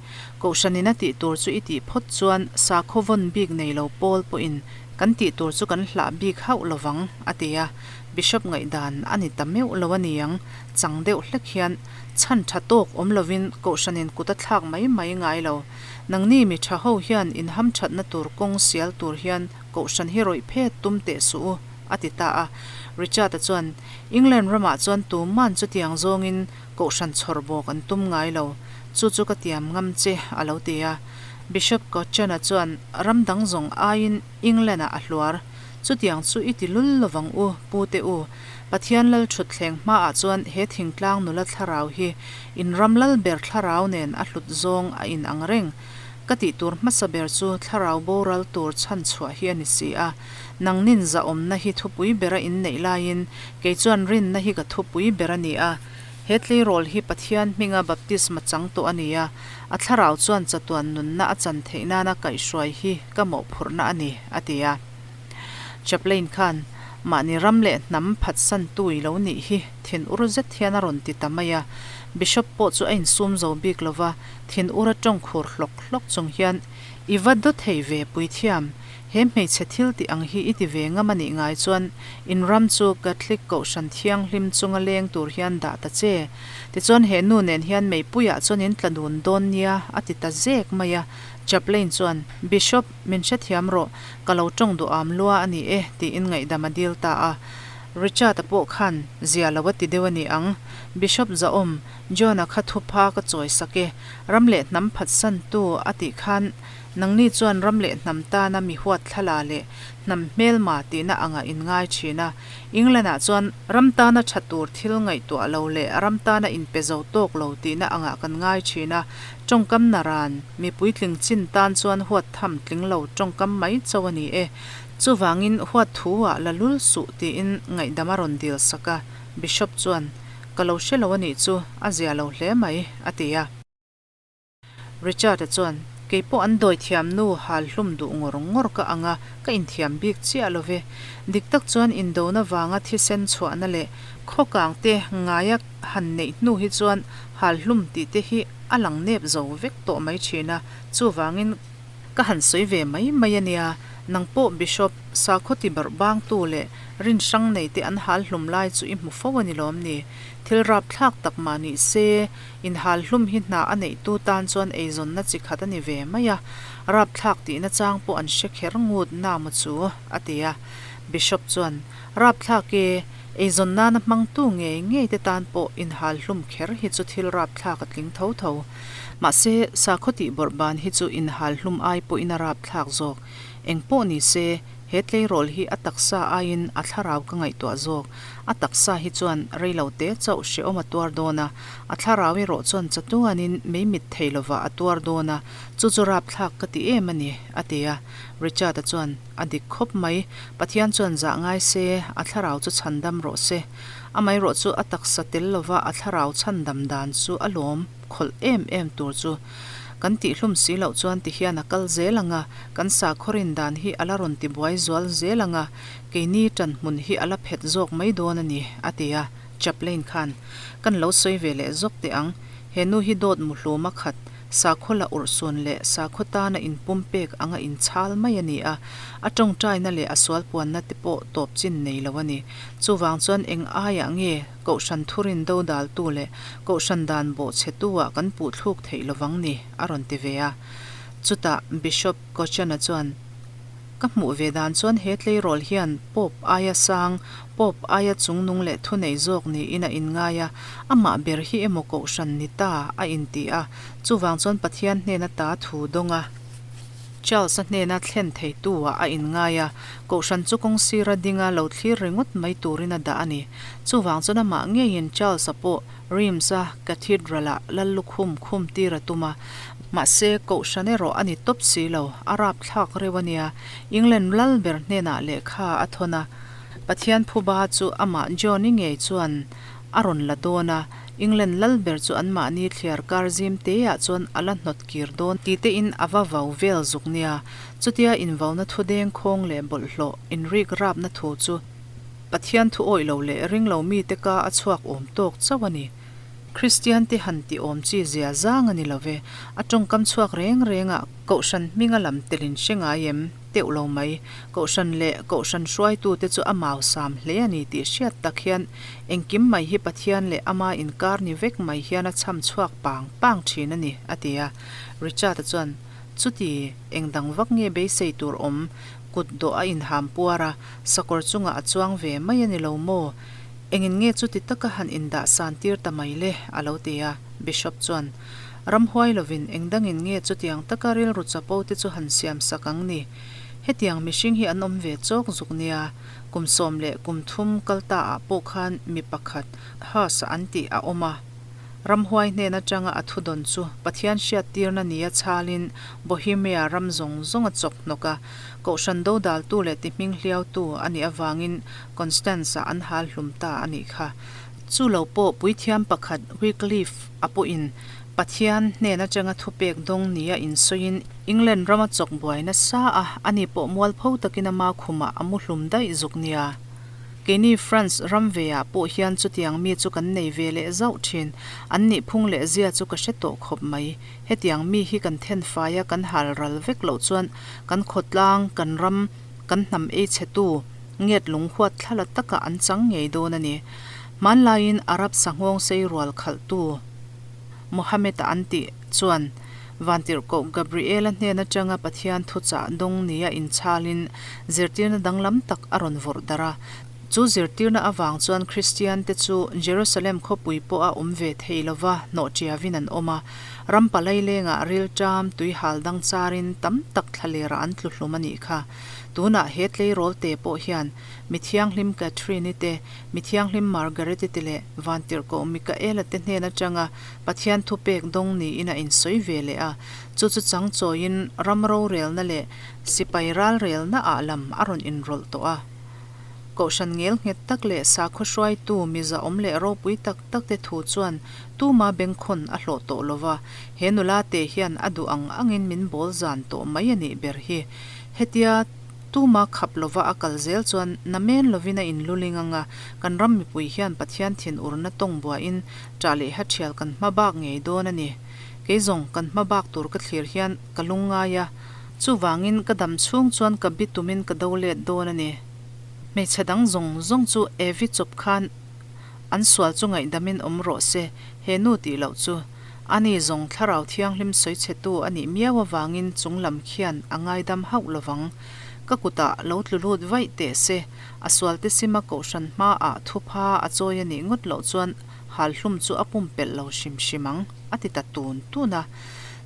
Kohhranin a tih tur chu i tih phawt chuan sakhaw vawn bik nei lo pawl pawhin kan tih tur chu kan hlah bik hauh lovang, a ti a. Bishop ngaihdan a ni ta meuh lo a ni ang, chang deuh hlek hian chhan tha tawk awm lovin kohhranin kut a thlak mai mai ngai lo. Nangni mi tha ho hian inhamthatna tur kawng sial tur hian kohhran hi rawih phet tum teh suh u, a ti ta a. Richard-a chuan, England ramah chuan tuman chutiang zawngin kohhran chhawr bawk an tum ngai lo, chu chu ka tiam ngam che, a lo ti a. Bishop Cochrane-a chuan, Ram dang zawng aiin England-ah a hluar. Chutiang chu i ti lul lovang u, pu te u. Pathian lal thutthleng hmaah chuan he thingtlang nula thlarau hi in ram lal ber thlarau nen a hlut zawng a in ang reng. Ka tih tur hmasa ber chu thlarau boral tur chhan chhuah hi a ni si a. Nangnin zahawmna hi thupui bera in neih laiin kei chuan rinna hi ka thupui ber a ni a. He tleirawl hi Pathian hminga baptisma chang tawh a ni a, a thlarau chuan chatuan nunna a chan theih nana kaihhruai hi ka mawhphurhna a ni, a ti a. Chaplain khan, Mahni ram leh hnam phatsantu i lo nih hi thinur zet hian a rawn ti ta mai a. Bishop pawh chu a insum zo bik lo va, thinura tawngkhur hlawk hlawk chung hian, I va daw thei ve puithiam, he hmeichhe thil tih ang hi i ti ve ngam a nih ngai chuan in ram chu Catholic Kohhran thianghlim chunga leng tur hian dah ta che. Tichuan he nu nen hian meipuiah chuan in tla dun dawn nia a ti ta zek mai a. Chaplain chuan, Bishop, min hrethiam rawh, ka lo tawng duh am lua a ni e, tiin ngaihdam a dil ta a. Richard-a pawh khan zia lo a ti deuh a ni ang. Bishop Zahawm, John-a kha thupha ka chawi sak e, ram leh hnam phatsantu a tih khan nangni chuan ram leh hnam tana mi huat thlala leh hnam hmelma tihna angah in ngai thin a. England-ah chuan ram tana tha tur thil ngaihtuah lo leh ram tana inpe zo tawk lo tihna angah kan ngai thin a. Tawngkam naran, mi puitling chin tan chuan huat tham tling lo tawngkam mai chauh a ni e. Chuvangin huat thu ah la lul suh tiin ngaihdam a rawn dil sak a, Bishop chuan, Ka lo hre lo a nih chu, a zia lo hle mai, a ti a. Richard-a chuan, Kei pawh an dawi thiam nu hal hlum duh ngawr ngawr ka ang a, ka inthiam bik chiah lo ve. Dik tak chuan indona vanga thisen chhuahna leh khawkang te ngaia han neih hnu hi chuan hal hlum tih te hi a lang nep zo vek tawh mai thin a, chuvangin ka han sawi ve mai mai a nia, nang pawh Bishop sakhaw ti barh bangtu leh rin hrang nei te an hal hlum lai chu i hmu fo a ni lawm ni? Thil rapthlak tak mah ni se, inhal hlum hi hna a neihtu tan chuan eizawnna chi khat a ni ve mai a, rapthlak tihna chang pawh an hre kher ngut na maw chu? a ti a. Bishop chuan, Rapthlak e, Eizawn nana hmangtu ngei ngei te tan pawh inhal hlum kher hi chu thil rapthlak a tling tho tho. Mahse, sakhaw tih bawrh ban hi chu inhal hlum ai pawhin a rapthlak zawk. Eng pawh ni se, he tleirawl hi a taksa aiin a thlarau ka ngaihtuah zawk. A taksa hi chuan reilo te chauh hrehawm a tuar dawn a, a thlarau erawh chuan chatuanin mei mit thei lovah a tuar dawn a, chu chu rapthlak ka ti em a ni, a ti a. Richard-a chuan, A dik khawp mai. Pathian chuan zah ngai se, a thlarau chu chhandam rawh se. Amaherawh chu a taksa tel lova a thlarau chhandam dan chu a lawm khawlh em em tur chu kan tihhlum si loh chuan tihian a kal zel ang a, kan sakhaw rin dan hi a la rawn tibuai zual zel ang a, keini ṭan hmun hi a la phet zawk mai dawn a ni, a ti a. Chaplain khan, Kan lo sawi ve leh zawk teh ang. He nu hi dawt muhlum a khat. Sakhaw la urhsun leh sakhaw tana inpumpek anga inchhal mai a ni a, a tawngtaina leh a sualpuanna te pawh tawp chin nei lo a ni. Chuvang chuan eng aiah nge Kohhran thurin dodaltu leh Kohhran dan bawhchhetu-ah kan puhthluk theih lovang ni? a rawn ti ve a. Chutah Bishop Kochana chuan, Ka hmuh ve dan chuan he tleirawl hian Pope aia sang, Pope aia chungnung leh thunei zawk niin a inngai a, amah ber hi emaw kohhran ni ta a inti a, chuvang chuan Pathian hnena ta thu dawng a, Charles-a hnena thlen theitu-ah a inngai a, kohhran chu kawng sira dinga lo thlir ringawt mai turin a dah a ni. Chuvang chuan amah ngeiin Charles-a pawh Reims-a Cathedral-ah lal lukhum khum tir a tum a, mahse kohhran erawh a ni tawp si lo, a rapthlak reuh a nia. England lal ber hnenah lehkha a thawn a, Pathian phuba chu amah John-i ngei chuan a rawn la dawn a, England lal ber chu anmahni thliar kar zim teah chuan a la hnawt kir dawn ti tein a va vau vel zuk nia. Chutia invauna thu deng khawng leh bawlhhlawh inrik rapna thu chu. Pathian thu awih lo leh ring lo mite ka a chhuak awm tawk chauh a ni. Kristian te han ti awm chi zia zang a ni lo ve. A tawngkam chhuak reng reng ah Kohhran hminga lam telin hre ngai em? Teuh lo mai. Kohhran leh Kohhran hruaitute chu a mausam hle a ni tih hriat tak hian engkim mai hi Pathian leh ama inkar ni vek mai hian a chham chhuak pang pang thin a ni, a ti a. Richard-a chuan, Chuti, eng dang vak nge beisei tur awm? Kut dawh a inham puar a, sakawr chungah a chuang ve mai a ni lo maw? Engin nge chuti taka han indah san tir ta mai le? a lo ti a. Bishop chuan, Ramhuai lovin eng dangin nge chutiang taka rilru chapo te chu han siam sak ang ni? Hetiang mihring hi an awm ve chawk zuk nia, kum 13 kal ta ah pawh khan mi pakhat Huss an tih a awm a. Ramhuai hnen atanga a thudawn chu Pathian hriattirna nia chhalin Bohemia ram zawng zawng a chawk hnawk a, Kohhran dodaltu leh tihming hliautu a nih avangin Constance-ah an hal hlum ta a nih kha. Chu lo pawh puithiam pakhat Wycliffe a pawhin Pathian hnen atanga thupek dawng nia insawiin England rama chawk buai nasa a, ani pawh mualpho takin ama khumah a mu hlum daih zuk nia. Keini France ram veah pawh hian chutiang mi chu kan nei ve leh zauh thin. An nih phung leh zia chu ka hre tawh khawp mai. Hetiang mi hi kan then fai a, kan hal ral vek loh chuan kan khawtlang, kan ram, kan hnam ei chhetu nget lung huat thlala takah an chang ngei dawn a ni. Hmanlaiin Arab sanghawng sei rual khalhtu Mohammed-a an tih chuan Vantirhkoh Gabriel-a hnen atanga Pathian thuchah dawng nia inchhalin zirtirna danglam tak a rawn vawrh darh a. Chu zirtirna avang chuan Kristiante chu Jerusalem khawpui pawha awm ve thei lova hnawhṭiavin an awm a. Ram palai lengah rilṭam tuihal dang charin tam tak thlalerah an tlu hlum a nih kha. Tunah he tleirawl te pawh hian Mi Thianghlim Catherine-i te, Mi Thianghlim Margaret-i te leh Vantirhkoh Mikaela te hnen atanga Pathian thupek dawng niin a insawi ve leh a. Chu chu chang chawiin ram rorelna leh sipai ralrelna ah lam a rawn inrawlh tawh a. Kohhran ngel nghet tak leh sakhaw hruaitu mi zahawm leh ropui tak tak te thu chuan tuma bengkhawn a hlawh tawh lo va, he nula te hian a duh ang angin min bawl zan tawh mai a nih ber hi. Hetia Tuma khap lova a kal zel chuan namen lovin a inluling ang a, kan ram mipui hian Pathian thinurna tawng buain ṭah leh ha ṭhial kan hma bak ngei dawn a ni. Kei zawng kan hma bak tur ka thlir hian ka lungngai a, chuvangin ka dam chhung chuan ka bi tumin ka do let dawn a ni. Hmeichhe dang zawng zawng chu Evi chawp khan an sual chu ngaihdamin awm rawh se, he nu tih loh chu. Ani zawng Thlarau Thianghlim sawichhetu a nih miau avangin chung lam khian a ngaidam hauh lovang. Ka kutah lo tlu lut vaih teh se, a sualte sima kohhran hmaah thupha a chawi a nih ngawt loh chuan hal hlum chu a pumpelh lo hrim hrim ang, a ti ta tun tun a.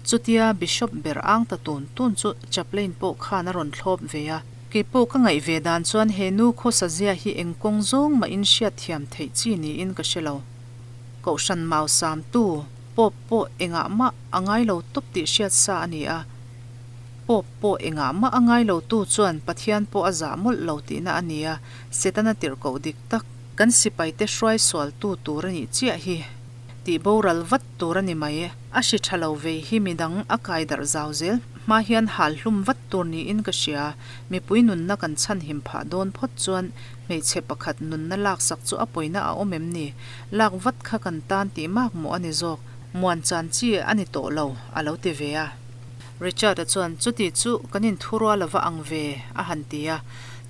Chutia Bishop ber ang ta tun tun chu Chaplain pawh khan a rawn thlawp ve a. Kei pawh ka ngaih ve dan chuan he nu khawsazia hi eng kawng zawng mahin hriatthiam theih chi niin ka hre lo. Kohhran mausamtu Pope pawh engah mah a ngai lo tawp tih hriat sa a ni a. Pope pawh engah mah a ngai lo tu chuan Pathian pawh a zah mawlh lo tihna a ni a, Setana tirhkoh dik tak, kan sipaite hruai sualtu tur a nih chiah hi tih boral vat tur a ni mai. A hri tha lo vei hi midang a kai darh zau zel hma hian hal hlum vat tur niin ka hria. Mipui nunna kan chhanhim phah dawn phawt chuan Hmeichhe pakhat nunna laksak chu a pawina a awm em ni? Lak vat kha kan tan tih mak maw a ni zawk? Muan chan chi a ni tawh lo, a lo ti ve a. Richard-a chuan, Chuti chu kan inthurual a va ang ve, a han ti a.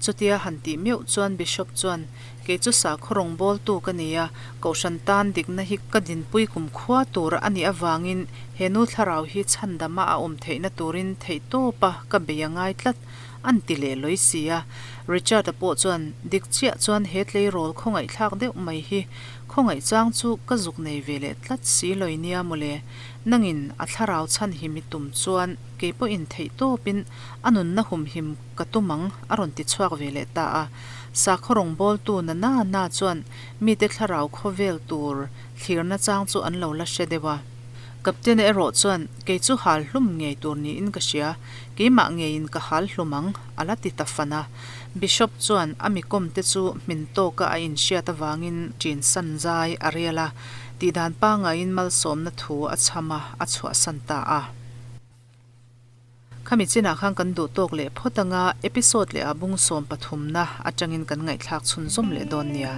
Chutia han tih meuh chuan Bishop chuan, Kei chu sakhaw rawngbawltu ka ni a, Kohhran tan dikna hi ka dinpui kumkhua tur a nih avangin he nu thlarau hi chhandama a awm theihna turin theihtawpa ka bei a ngai tlat, An ti leh lawi si a. Richard-a pawh chuan, Dik chiah chuan he tleirawl khawngaihthlak deuh mai hi khawngaih chang chu ka zuk nei ve leh tlat si lawi nia mawle. Nangin a thlarau chhan him i tum chuan kei pawhin theih tawpin a nunna humhim ka tum ang a rawn ti chhuak ve leh ta a. Sakhaw rawngbawltu na na na chuan mite thlarau khawvel tur thlirna chang chu an lo la hre deuh a. Captain erawh chuan, Kei chu hal hlum ngei tur niin ka hria. Keimah ngeiin ka hal hlum ang, a la ti ta fan a. Bishop chuan a mi kawmte chu hmin tawka a inhriat avangin ṭin san zai a rel a, tihdan pangaiin malsawmna thu a chham a, a chhuahsan ta a. Khami chinah khan kan duh tawk leh phawt anga episode leh ah bung 13 na atangin kan ngaihthlak chhunzawm leh dawn nia.